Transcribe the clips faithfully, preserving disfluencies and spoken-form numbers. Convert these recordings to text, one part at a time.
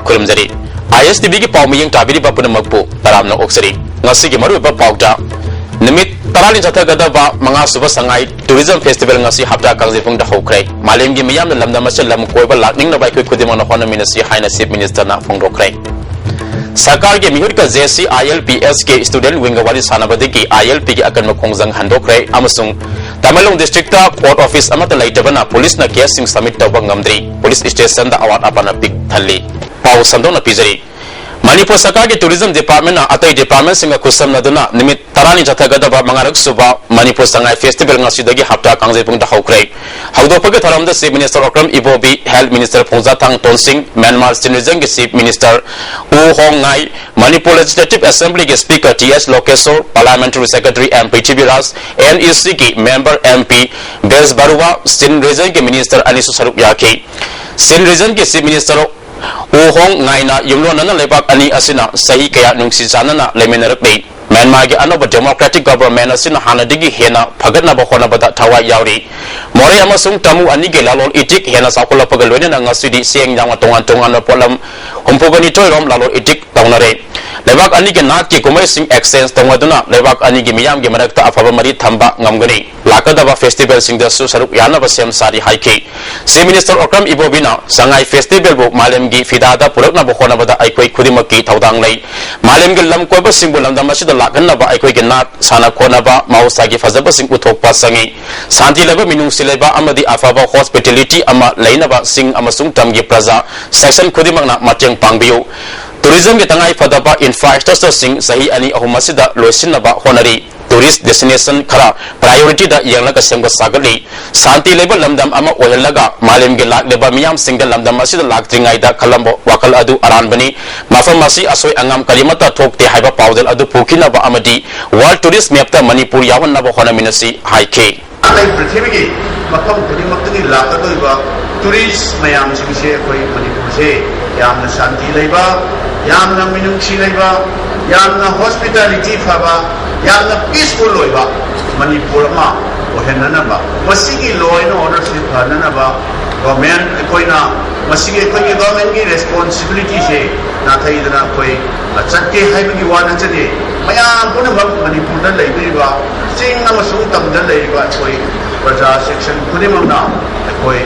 ꯈꯨꯔꯨꯝꯖꯔꯤ꯫ ꯑꯥꯏ ꯑꯦꯁ T ꯚꯤꯒꯤ ꯄꯥꯎ ꯃꯤꯠꯌꯦꯡ ꯇꯥꯕꯤꯔꯤꯕ ꯄꯨꯝꯅꯃꯛꯄꯨ ꯇꯔꯥꯝꯅ ꯑꯣꯛꯆꯔꯤ꯫ ꯉꯁꯤꯒꯤ ꯃꯔꯨꯑꯣꯏꯕ ꯄꯥꯎꯗ, ꯅꯨꯃꯤꯠ ꯇꯔꯥꯅꯤ ꯆꯠꯊꯒꯗꯕ ꯃꯉꯥꯁꯨꯕ ꯁꯉꯥꯏ ꯇꯨꯔꯤꯖꯝ ꯐꯦꯁꯇꯤꯚꯦꯜ ꯉꯁꯤ ꯍꯞꯇꯥ ꯀꯥꯡꯖꯩꯕꯨꯡꯗ ꯍꯧꯈ꯭ꯔꯦ꯫ ꯃꯥꯂꯦꯝꯒꯤ ꯃꯤꯌꯥꯝꯅ ꯂꯝꯗꯝ ꯑꯁꯤꯗ ꯂꯝ ꯀꯣꯏꯕ ꯂꯥꯛꯅꯤꯡꯅꯕ ꯑꯩꯈꯣꯏ ꯈꯨꯗꯤꯡꯃꯛꯅ ꯍꯣꯠꯅꯃꯤꯟꯅꯁꯤ ꯍꯥꯏꯅ ꯆꯤꯐ ꯃꯤꯅꯤꯁꯇꯔꯅ ꯐꯣꯡꯗꯣꯛꯈ꯭ꯔꯦ꯫ ꯁꯔꯀꯥꯔꯒꯤ ꯃꯤꯍꯨꯠꯀ J C I L P S K student ꯋꯤꯡꯒ ꯋꯥꯔꯤ ꯁꯥꯟꯅꯕꯗꯒꯤ ꯑꯥꯏ ꯑꯦꯜ ꯄꯤꯒꯤ ꯑꯀꯟꯕ ꯈꯣꯡꯖꯪ ꯍꯟꯗꯣꯛꯈ꯭ꯔꯦ ꯑꯃꯁꯨꯡ ꯇꯃꯦꯡꯂꯣꯡ ꯗꯤꯁꯇ꯭ꯔꯤꯛꯇ ꯀꯣꯔꯠ ꯑꯣꯐꯤꯁ ꯑꯃꯠꯇ ꯂꯩꯇꯕꯅ ꯄꯨꯂꯤꯁꯅ ꯀꯦꯁꯁꯤꯡ ꯁꯕꯃꯤꯠ ꯇꯧꯕ ꯉꯝꯗ꯭ꯔꯤ꯫ ꯄꯨꯂꯤꯁ ꯁ꯭ꯇꯦꯁꯟꯗ ꯑꯋꯥꯠ ꯑꯄꯥꯅ ꯄꯤꯛ ꯊꯜꯂꯤ꯫ ꯄꯥꯎ ꯁꯟꯗꯣꯛꯅ ꯄꯤꯖꯔꯤ꯫ ꯃꯅꯤꯄꯨꯔ ꯁꯔꯀꯥꯔꯒꯤ ꯇꯨꯔꯤꯖꯝ ꯗꯤꯄꯥꯔꯠꯃꯦꯟꯅ ꯑꯇꯩ ꯗꯤꯄꯥꯔꯠꯃꯦꯟꯁꯤꯡꯒ ꯈꯨꯠꯁꯝꯅꯗꯨꯅ ꯅꯨꯃꯤꯠ ꯇꯔꯥꯅꯤ ꯆꯠꯊꯒꯗꯕ ꯃꯉꯥꯔꯛ ꯁꯨꯕ ꯃꯅꯤꯄꯨꯔ ꯁꯉꯥꯏ ꯐꯦꯁꯇꯤꯚꯦꯜ ꯉꯁꯤꯗꯒꯤ ꯍꯞꯇꯥ ꯀꯥꯡꯖꯩꯕꯨꯡꯗ ꯍꯧꯈ꯭ꯔꯦ꯫ ꯍꯧꯗꯣꯛꯄꯒꯤ ꯊꯧꯔꯝꯗ chief minister Okram Ibobi, health minister Phungzathang Tonsing, Myanmar state ꯔꯤꯖꯟꯒꯤ chief minister U Hong Ngai, Manipur legislative ꯑꯦꯁꯦꯝꯕ꯭ꯂꯤꯒꯤ speaker T S Lokeshor, parliamentary secretary M Prithviraj, N E ꯁꯤꯒꯤ member M P Bezbaruah, state ꯔꯤꯖꯟꯒꯤ ꯃꯤꯅꯤꯁꯇꯔ ꯑꯅꯤꯁꯨ ꯁꯔꯨꯛ ꯌꯥꯈꯤ꯫ ꯁ꯭ꯇꯦꯠ ꯔꯤꯖꯟꯒꯤ ꯆꯤꯐ ꯃꯤꯅꯤꯁꯇꯔ ꯎ ꯍꯣꯡ ꯉꯥꯏꯅ ꯌꯨꯝꯂꯣꯟꯅꯅ ꯂꯩꯕꯥꯛ ꯑꯅꯤ ꯑꯁꯤꯅ ꯆꯍꯤ ꯀꯌꯥ ꯅꯨꯡꯁꯤ ꯆꯥꯟꯅꯅ ꯂꯩꯃꯤꯟꯅꯔꯛꯂꯤ꯫ ꯃ꯭ꯌꯥꯟꯃꯥꯔꯒꯤ ꯑꯅꯧꯕ ꯗꯦꯃꯣꯀ꯭ꯔꯦꯇꯤꯛ ꯒꯚꯔꯟꯃꯦꯟꯠ ꯑꯁꯤꯅ ꯍꯥꯟꯅꯗꯒꯤ ꯍꯦꯟꯅ ꯐꯒꯠꯅꯕ ꯍꯣꯠꯅꯕꯗ ꯊꯋꯥꯏ ꯌꯥꯎꯔꯤ꯫ ꯃꯣꯔꯦ ꯑꯃꯁꯨꯡ ꯇꯥꯃꯨ ꯑꯅꯤꯒꯤ ꯂꯂꯣꯟ ꯏꯇꯤꯛ ꯍꯦꯟꯅ ꯆꯥꯎꯈꯠꯂꯛꯄꯒ ꯂꯣꯏꯅꯅ ꯉꯁꯤꯗꯤ ꯆꯦꯡ ꯌꯥꯎꯅ ꯇꯣꯉꯥꯟ ꯇꯣꯉꯥꯟꯕ ꯄꯣꯠꯂꯝ ꯍꯨꯝꯐꯨꯒ ꯅꯤꯊꯣꯏ ꯔꯣꯝ ꯂꯂꯣꯟ ꯏꯇꯤꯛ ꯇꯧꯅꯔꯦ꯫ ꯂꯩꯕꯥꯛ ꯑꯅꯤꯒꯤ ꯅꯥꯠꯀꯤ ꯀꯨꯝꯍꯩꯁꯤꯡ ꯑꯦꯛꯁꯆꯦꯟꯖ ꯇꯧꯅꯗꯨꯅ ꯂꯩꯕꯥꯛ ꯑꯅꯤꯒꯤ ꯃꯤꯌꯥꯝꯒꯤ ꯃꯔꯛꯇ ꯑꯐꯕ ꯃꯔꯤ ꯊꯝꯕ ꯉꯝꯒꯅꯤ꯫ ꯂꯥꯛꯀꯗꯕ ꯐꯦꯁꯇꯤꯚꯦꯜꯁꯤꯡꯗꯁꯨ ꯁꯔꯨꯛ ꯌꯥꯅꯕ ꯁꯦꯝ ꯁꯥꯔꯤ ꯍꯥꯏꯈꯤ꯫ ꯆꯤꯐ ꯃꯤꯅꯤꯁꯇꯔ ꯑꯣꯀ꯭ꯔꯝ ꯏꯕꯣꯕꯤꯅ ꯁꯉꯥꯏ ꯐꯦꯁꯇꯤꯚꯦꯜꯕꯨ ꯃꯥꯂꯦꯝꯒꯤ ꯐꯤꯗꯥꯗ ꯄꯨꯔꯛꯅꯕ ꯍꯣꯠꯅꯕꯗ ꯑꯩꯈꯣꯏ ꯈꯨꯗꯤꯡꯃꯛꯀꯤ ꯊꯧꯗꯥꯡ ꯂꯩ꯫ ꯃꯥꯂꯦꯝꯒꯤ ꯂꯝ ꯀꯣꯏꯕꯁꯤꯡꯕꯨ ꯂꯝꯗꯝ ꯑꯁꯤꯗ ꯂꯥꯛꯍꯟꯅꯕ ꯑꯩꯈꯣꯏꯒꯤ ꯅꯥꯠ, ꯁꯥꯟꯅ ꯈꯣꯠꯅꯕ, ꯃꯍꯧꯁꯥꯒꯤ ꯐꯖꯕꯁꯤꯡ ꯎꯠꯊꯣꯛꯄ ꯆꯪꯏ꯫ ꯁꯥꯟꯇꯤ ꯂꯩꯕ, ꯃꯤꯅꯨꯡꯁꯤ ꯂꯩꯕ ꯑꯃꯗꯤ ꯑꯐꯕ ꯍꯣꯁꯄꯤꯇꯦꯂꯤꯇꯤ ꯑꯃ ꯂꯩꯅꯕ ꯆꯤꯡ ꯑꯃꯁꯨꯡ ꯇꯝꯒꯤ ꯄ꯭ꯔꯖꯥ ꯁꯦꯛꯁꯟ ꯈꯨꯗꯤꯡꯃꯛꯅ ꯃꯇꯦꯡ ꯄꯥꯡꯕꯤꯌꯨ꯫ ꯇꯨꯔꯤꯖꯝꯒꯤ ꯇꯉꯥꯏ ꯐꯗꯕ ꯏꯟꯐ꯭ꯔꯥꯁ꯭ꯇ꯭ꯔꯛꯆꯔꯁꯤꯡ ꯆꯍꯤ ꯑꯅꯤ ꯑꯍꯨꯝ ꯑꯁꯤꯗ ꯂꯣꯏꯁꯤꯟꯅꯕ ꯍꯣꯠꯅꯔꯤ꯫ ꯇꯨꯔꯤꯁ ꯗꯦꯁꯇꯤꯅꯦꯁꯟ ꯈꯔ ꯄ꯭ꯔꯥꯏꯑꯣꯔꯤꯇꯤꯗ ꯌꯦꯡꯂꯒ ꯁꯦꯝꯒꯠ ꯁꯥꯒꯠꯂꯤ꯫ ꯁꯥꯟꯇꯤ ꯂꯩꯕ ꯂꯝꯗꯝ ꯑꯃ ꯑꯣꯏꯍꯜꯂꯒ ꯃꯥꯂꯦꯝꯒꯤ ꯂꯥꯛꯂꯤꯕ ꯃꯤꯌꯥꯝꯁꯤꯡꯗ ꯂꯝꯗꯝ ꯑꯁꯤꯗ ꯂꯥꯛꯇ꯭ꯔꯤꯉꯩꯗ ꯈꯜꯂꯝꯕ ꯋꯥꯈꯜ ꯑꯗꯨ ꯑꯔꯥꯟꯕꯅꯤ꯫ ꯃꯐꯝ ꯑꯁꯤ ꯑꯁꯣꯏ ꯑꯉꯥꯝ ꯀꯔꯤꯃꯠꯇ ꯊꯣꯛꯇꯦ ꯍꯥꯏꯕ ꯄꯥꯎꯖꯦꯜ ꯑꯗꯨ ꯄꯨꯈꯤꯅꯕ ꯑꯃꯗꯤ ꯋꯥꯔꯜꯗ ꯇꯨꯔꯤꯁ ꯃꯦꯞꯇ ꯃꯅꯤꯄꯨꯔ ꯌꯥꯎꯍꯟꯅꯕ ꯍꯣꯠꯅꯃꯤꯟꯅꯁꯤ ꯍꯥꯏꯈꯤ꯫ ꯑꯇꯩ ꯄ꯭ꯔꯤꯊꯤꯕꯤꯒꯤ ꯃꯐꯝ ꯈꯨꯗꯤꯡꯃꯛꯇꯒꯤ ꯂꯥꯛꯀꯗꯧꯔꯤꯕ ꯇꯨꯔꯤꯁ ꯃꯌꯥꯝꯁꯤꯡꯁꯦ ꯑꯩꯈꯣꯏ ꯃꯅꯤꯄꯨꯔꯁꯦ ꯌꯥꯝꯅ ꯁꯥꯟꯇꯤ ꯂꯩꯕ, ꯌꯥꯝꯅ ꯃꯤꯅꯨꯡꯁꯤ ꯂꯩꯕ, ꯌꯥꯝꯅ ꯍꯣꯁꯄꯤꯇꯥꯂꯤꯇꯤ ꯐꯕ, ꯌꯥꯝꯅ ꯄꯤꯁꯐꯨꯜ ꯑꯣꯏꯕ ꯃꯅꯤꯄꯨꯔ ꯑꯃ ꯑꯣꯏꯍꯟꯅꯅꯕ, ꯃꯁꯤꯒꯤ ꯂꯣ ꯑꯦꯟ ꯑꯣꯔꯗꯔꯁꯤ ꯐꯅꯅꯕ ꯒꯣꯔꯃꯦꯟ ꯑꯩꯈꯣꯏꯅ ꯃꯁꯤꯒꯤ ꯑꯩꯈꯣꯏꯒꯤ ꯒꯣꯔꯃꯦꯟꯒꯤ ꯔꯦꯁꯄꯣꯟꯁꯤꯕꯤꯂꯤꯇꯤꯁꯦ ꯅꯥꯊꯩꯗꯅ ꯑꯩꯈꯣꯏ ꯆꯠꯀꯦ ꯍꯥꯏꯕꯒꯤ ꯋꯥ ꯅꯠꯆꯗꯦ꯫ ꯃꯌꯥꯝ ꯄꯨꯝꯅꯃꯛ ꯃꯅꯤꯄꯨꯔꯗ ꯂꯩꯕꯤꯔꯤꯕ, ꯆꯤꯡ ꯑꯃꯁꯨꯡ ꯇꯝꯗ ꯂꯩꯔꯤꯕ ꯑꯩꯈꯣꯏ ꯄ꯭ꯔꯖꯥ ꯁꯦꯛꯁꯟ ꯈꯨꯗꯤꯡꯃꯛꯅ ꯑꯩꯈꯣꯏ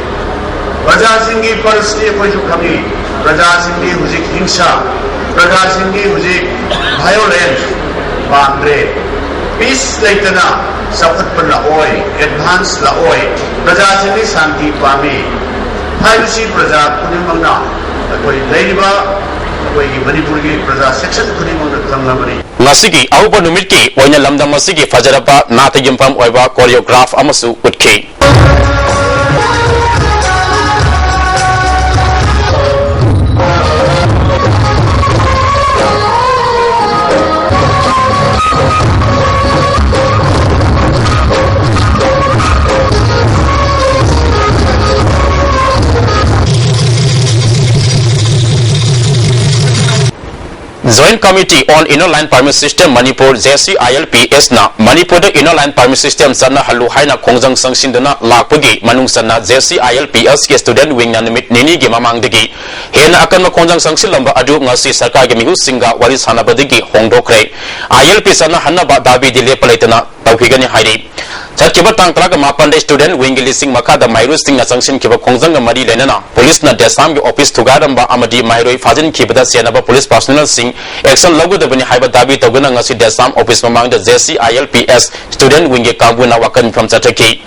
ꯄ꯭ꯔꯖꯥꯁꯤꯡꯒꯤ ꯄꯜꯁꯇꯤ ꯑꯩꯈꯣꯏꯁꯨ ꯈꯪꯏ꯫ ꯄ꯭ꯔꯖꯥꯁꯤꯡꯗꯤ ꯍꯧꯖꯤꯛ ꯍꯤꯡꯁꯥ, ꯄ꯭ꯔꯖꯥꯁꯤꯡꯗꯤ ꯍꯧꯖꯤꯛ ꯚꯥꯏꯑꯣꯂꯦꯟꯁ ꯄꯥꯝꯗ꯭ꯔꯦ꯫ ꯄꯤꯁ ꯂꯩꯇꯅ ꯆꯥꯎꯈꯠꯄ ꯂꯥꯛꯑꯣꯏ, ꯑꯦꯗꯚꯥꯟꯁ ꯂꯥꯛꯑꯣꯏ꯫ ꯄ꯭ꯔꯖꯥꯁꯤꯡꯗꯤ ꯁꯥꯟꯇꯤ ꯄꯥꯝꯃꯤ ꯍꯥꯏꯕꯁꯤ ꯄ꯭ꯔꯖꯥ ꯈꯨꯗꯤꯡꯃꯛꯅ, ꯑꯩꯈꯣꯏ ꯂꯩꯔꯤꯕ ꯑꯩꯈꯣꯏꯒꯤ ꯃꯅꯤꯄꯨꯔꯒꯤ ꯄ꯭ꯔꯖꯥ ꯁꯦꯛꯁꯟ ꯈꯨꯗꯤꯡꯃꯛꯅ ꯈꯪꯂꯕꯅꯤ꯫ ꯉꯁꯤꯒꯤ ꯑꯍꯧꯕ ꯅꯨꯃꯤꯠꯀꯤ ꯑꯣꯏꯅ ꯂꯝꯗꯝ ꯑꯁꯤꯒꯤ ꯐꯖꯔꯕ ꯅꯥꯠꯇ ꯌꯨꯝꯐꯝ ꯑꯣꯏꯕ ꯀꯣꯔꯤꯌꯣꯒ꯭ꯔꯥꯐ ꯑꯃꯁꯨ ꯎꯠꯈꯤ꯫ Joint Committee on Inner Line Permit System Manipur, JCILPS ꯅ ꯃꯅꯤꯄꯨꯔꯗ Inner Line Permit System ꯆꯠꯅꯍꯜꯂꯨ ꯍꯥꯏꯅ ꯈꯣꯡꯖꯪ ꯆꯪꯁꯤꯟꯗꯨꯅ ꯂꯥꯛꯄꯒꯤ ꯃꯅꯨꯡ ꯆꯟꯅ JCILPS ꯀꯤ student wing ꯅ ꯅꯨꯃꯤꯠ ꯅꯤꯅꯤꯒꯤ ꯃꯃꯥꯡꯗꯒꯤ ꯍꯦꯟꯅ ꯑꯀꯟꯕ ꯈꯣꯡꯖꯪ ꯆꯪꯁꯤꯜꯂꯝꯕ ꯑꯗꯨ ꯉꯁꯤ ꯁꯔꯀꯥꯔꯒꯤ ꯃꯤꯍꯨꯠꯁꯤꯡꯒ ꯋꯥꯔꯤ ꯁꯥꯟꯅꯕꯗꯒꯤ ꯍꯣꯡꯗꯣꯛꯈ꯭ꯔꯦ꯫ ILP ꯆꯠꯅꯍꯟꯅꯕ ꯗꯥꯕꯤꯗꯤ ꯂꯦꯞꯄ ꯂꯩꯇꯅ ꯇꯧꯈꯤꯒꯅꯤ ꯍꯥꯏꯔꯤ꯫ ꯆꯠꯈꯤꯕ ꯇꯥꯡ ꯇꯔꯥꯒ ꯃꯥꯄꯟꯗ student wing ꯒꯤ ꯂꯤꯁꯤꯡ ꯃꯈꯥꯗ ꯃꯍꯩꯔꯣꯏꯁꯤꯡꯅ ꯆꯪꯁꯤꯟꯈꯤꯕ ꯈꯣꯡꯖꯪꯒ ꯃꯔꯤ ꯂꯩꯅꯅ ꯄꯨꯂꯤꯁꯅ ꯗꯦꯁꯥꯝꯒꯤ office ꯊꯨꯒꯥꯏꯔꯝꯕ ꯑꯃꯗꯤ ꯃꯍꯩꯔꯣꯏ ꯐꯥꯖꯤꯟꯈꯤꯕꯗ ꯆꯦꯟꯅꯕ police personnel ꯁꯤꯡ action ꯂꯧꯒꯗꯕꯅꯤ ꯍꯥꯏꯕ ꯗꯥꯕꯤ ꯇꯧꯗꯨꯅ ꯉꯁꯤ ꯗꯦꯁꯥꯝ office ꯃꯃꯥꯡꯗ JCILPS student wing ꯒꯤ ꯀꯥꯡꯕꯨꯅ ꯋꯥꯀꯠ ꯃꯤꯐꯝ ꯆꯠꯊꯈꯤ꯫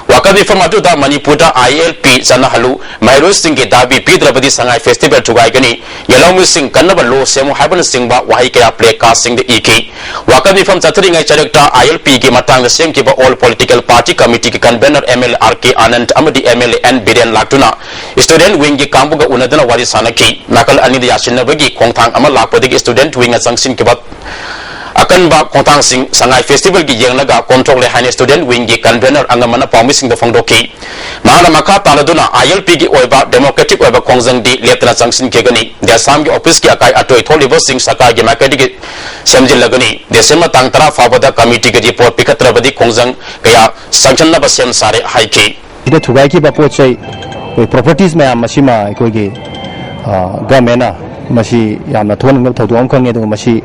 ꯋꯥꯀꯠ ꯃꯤꯐꯝ ꯑꯗꯨꯗ ꯃꯅꯤꯄꯨꯔꯗ ILP ꯆꯠꯅꯍꯜꯂꯨ, ꯃꯍꯩꯔꯣꯏꯁꯤꯡꯒꯤ ꯗꯥꯕꯤ ꯄꯤꯗ꯭ꯔꯕꯗꯤ ꯁꯉꯥꯏ festival ꯊꯨꯒꯥꯏꯒꯅꯤ, ꯌꯦꯜꯍꯧꯃꯤꯁꯤꯡ ꯀꯟꯅꯕ law ꯁꯦꯝꯃꯨ ꯍꯥꯏꯕꯅꯆꯤꯡꯕ ꯋꯥꯍꯩ ꯀꯌꯥ placard ꯁꯤꯡꯗ ꯏꯈꯤ꯫ ꯋꯥꯀꯠ ꯃꯤꯐꯝ ꯆꯠꯊꯔꯤꯉꯩ ꯆꯔꯛꯇ ILP ꯒꯤ ꯃꯇꯥꯡꯗ ꯁꯦꯝꯈꯤꯕ All Political Party Committee ꯒꯤ convener MLA RK Anand ꯑꯃꯗꯤ MLA N ꯕꯤꯔꯦꯟ ꯂꯥꯛꯇꯨꯅ student wing ꯒꯤ ꯀꯥꯡꯕꯨꯒ ꯎꯅꯗꯨꯅ ꯋꯥꯔꯤ ꯁꯥꯟꯅꯈꯤ꯫ ꯅꯥꯀꯜ ꯑꯅꯤꯗ ꯌꯥꯁꯤꯟꯅꯕꯒꯤ ꯈꯣꯡꯊꯥꯡ ꯑꯃ ꯂꯥꯛꯄꯗꯒꯤ student wing ꯅ ꯆꯪꯁꯤꯟꯈꯤꯕ ꯑꯀꯟꯕ ꯈꯣꯡꯊꯥꯡꯁꯤꯡ ꯁꯉꯥꯏ festival ꯒꯤ ꯌꯦꯡꯂꯒ ꯀꯣꯝꯊꯣꯛꯂꯦ ꯍꯥꯏꯅ student wing ꯒꯤ convener ꯑꯉꯝꯕꯅ ꯄꯥꯎꯃꯤꯁꯤꯡꯗ ꯐꯣꯡꯗꯣꯛꯈꯤ꯫ ꯃꯍꯥꯛꯅ ꯃꯈꯥ ꯇꯥꯜꯂꯗꯨꯅ ILP ꯒꯤ ꯑꯣꯏꯕ democratic ꯑꯣꯏꯕ ꯈꯣꯡꯖꯪꯗꯤ ꯂꯦꯞꯇꯅ ꯆꯪꯁꯤꯟꯈꯤꯒꯅꯤ꯫ ꯗꯦꯁꯥꯝꯒꯤ office ꯀꯤ ꯑꯀꯥꯏ ꯑꯇꯣꯏ ꯊꯣꯛꯂꯤꯕꯁꯤꯡ ꯁꯔꯀꯥꯔꯒꯤ ꯃꯥꯏꯀꯩꯗꯒꯤ ꯁꯦꯝꯖꯤꯜꯂꯒꯅꯤ꯫ ꯗꯤꯁꯦꯝꯕꯔ ꯇꯥꯡ ꯇꯔꯥ ꯐꯥꯎꯕꯗ committee ꯒꯤ report ꯄꯤꯈꯠꯇ꯭ꯔꯕꯗꯤ ꯈꯣꯡꯖꯪ ꯀꯌꯥ ꯆꯪꯁꯤꯟꯅꯕ ꯁꯦꯝ ꯁꯥꯔꯦ ꯍꯥꯏꯈꯤ꯫ ꯁꯤꯗ ꯊꯨꯒꯥꯏꯈꯤꯕ ꯄꯣꯠ ꯆꯩ ꯑꯩꯈꯣꯏ ꯄ꯭ꯔꯣꯄꯔꯇꯤꯁ ꯃꯌꯥꯝ ꯑꯁꯤꯃ ꯑꯩꯈꯣꯏꯒꯤ ꯒꯚꯔꯟꯃꯦꯟꯅ ꯃꯁꯤ ꯌꯥꯝꯅ ꯊꯣꯛꯍꯟꯅꯤꯡꯗꯕ ꯊꯧꯗꯣꯛ ꯑꯃꯈꯛꯅꯤ꯫ ꯑꯗꯨꯒ ꯃꯁꯤ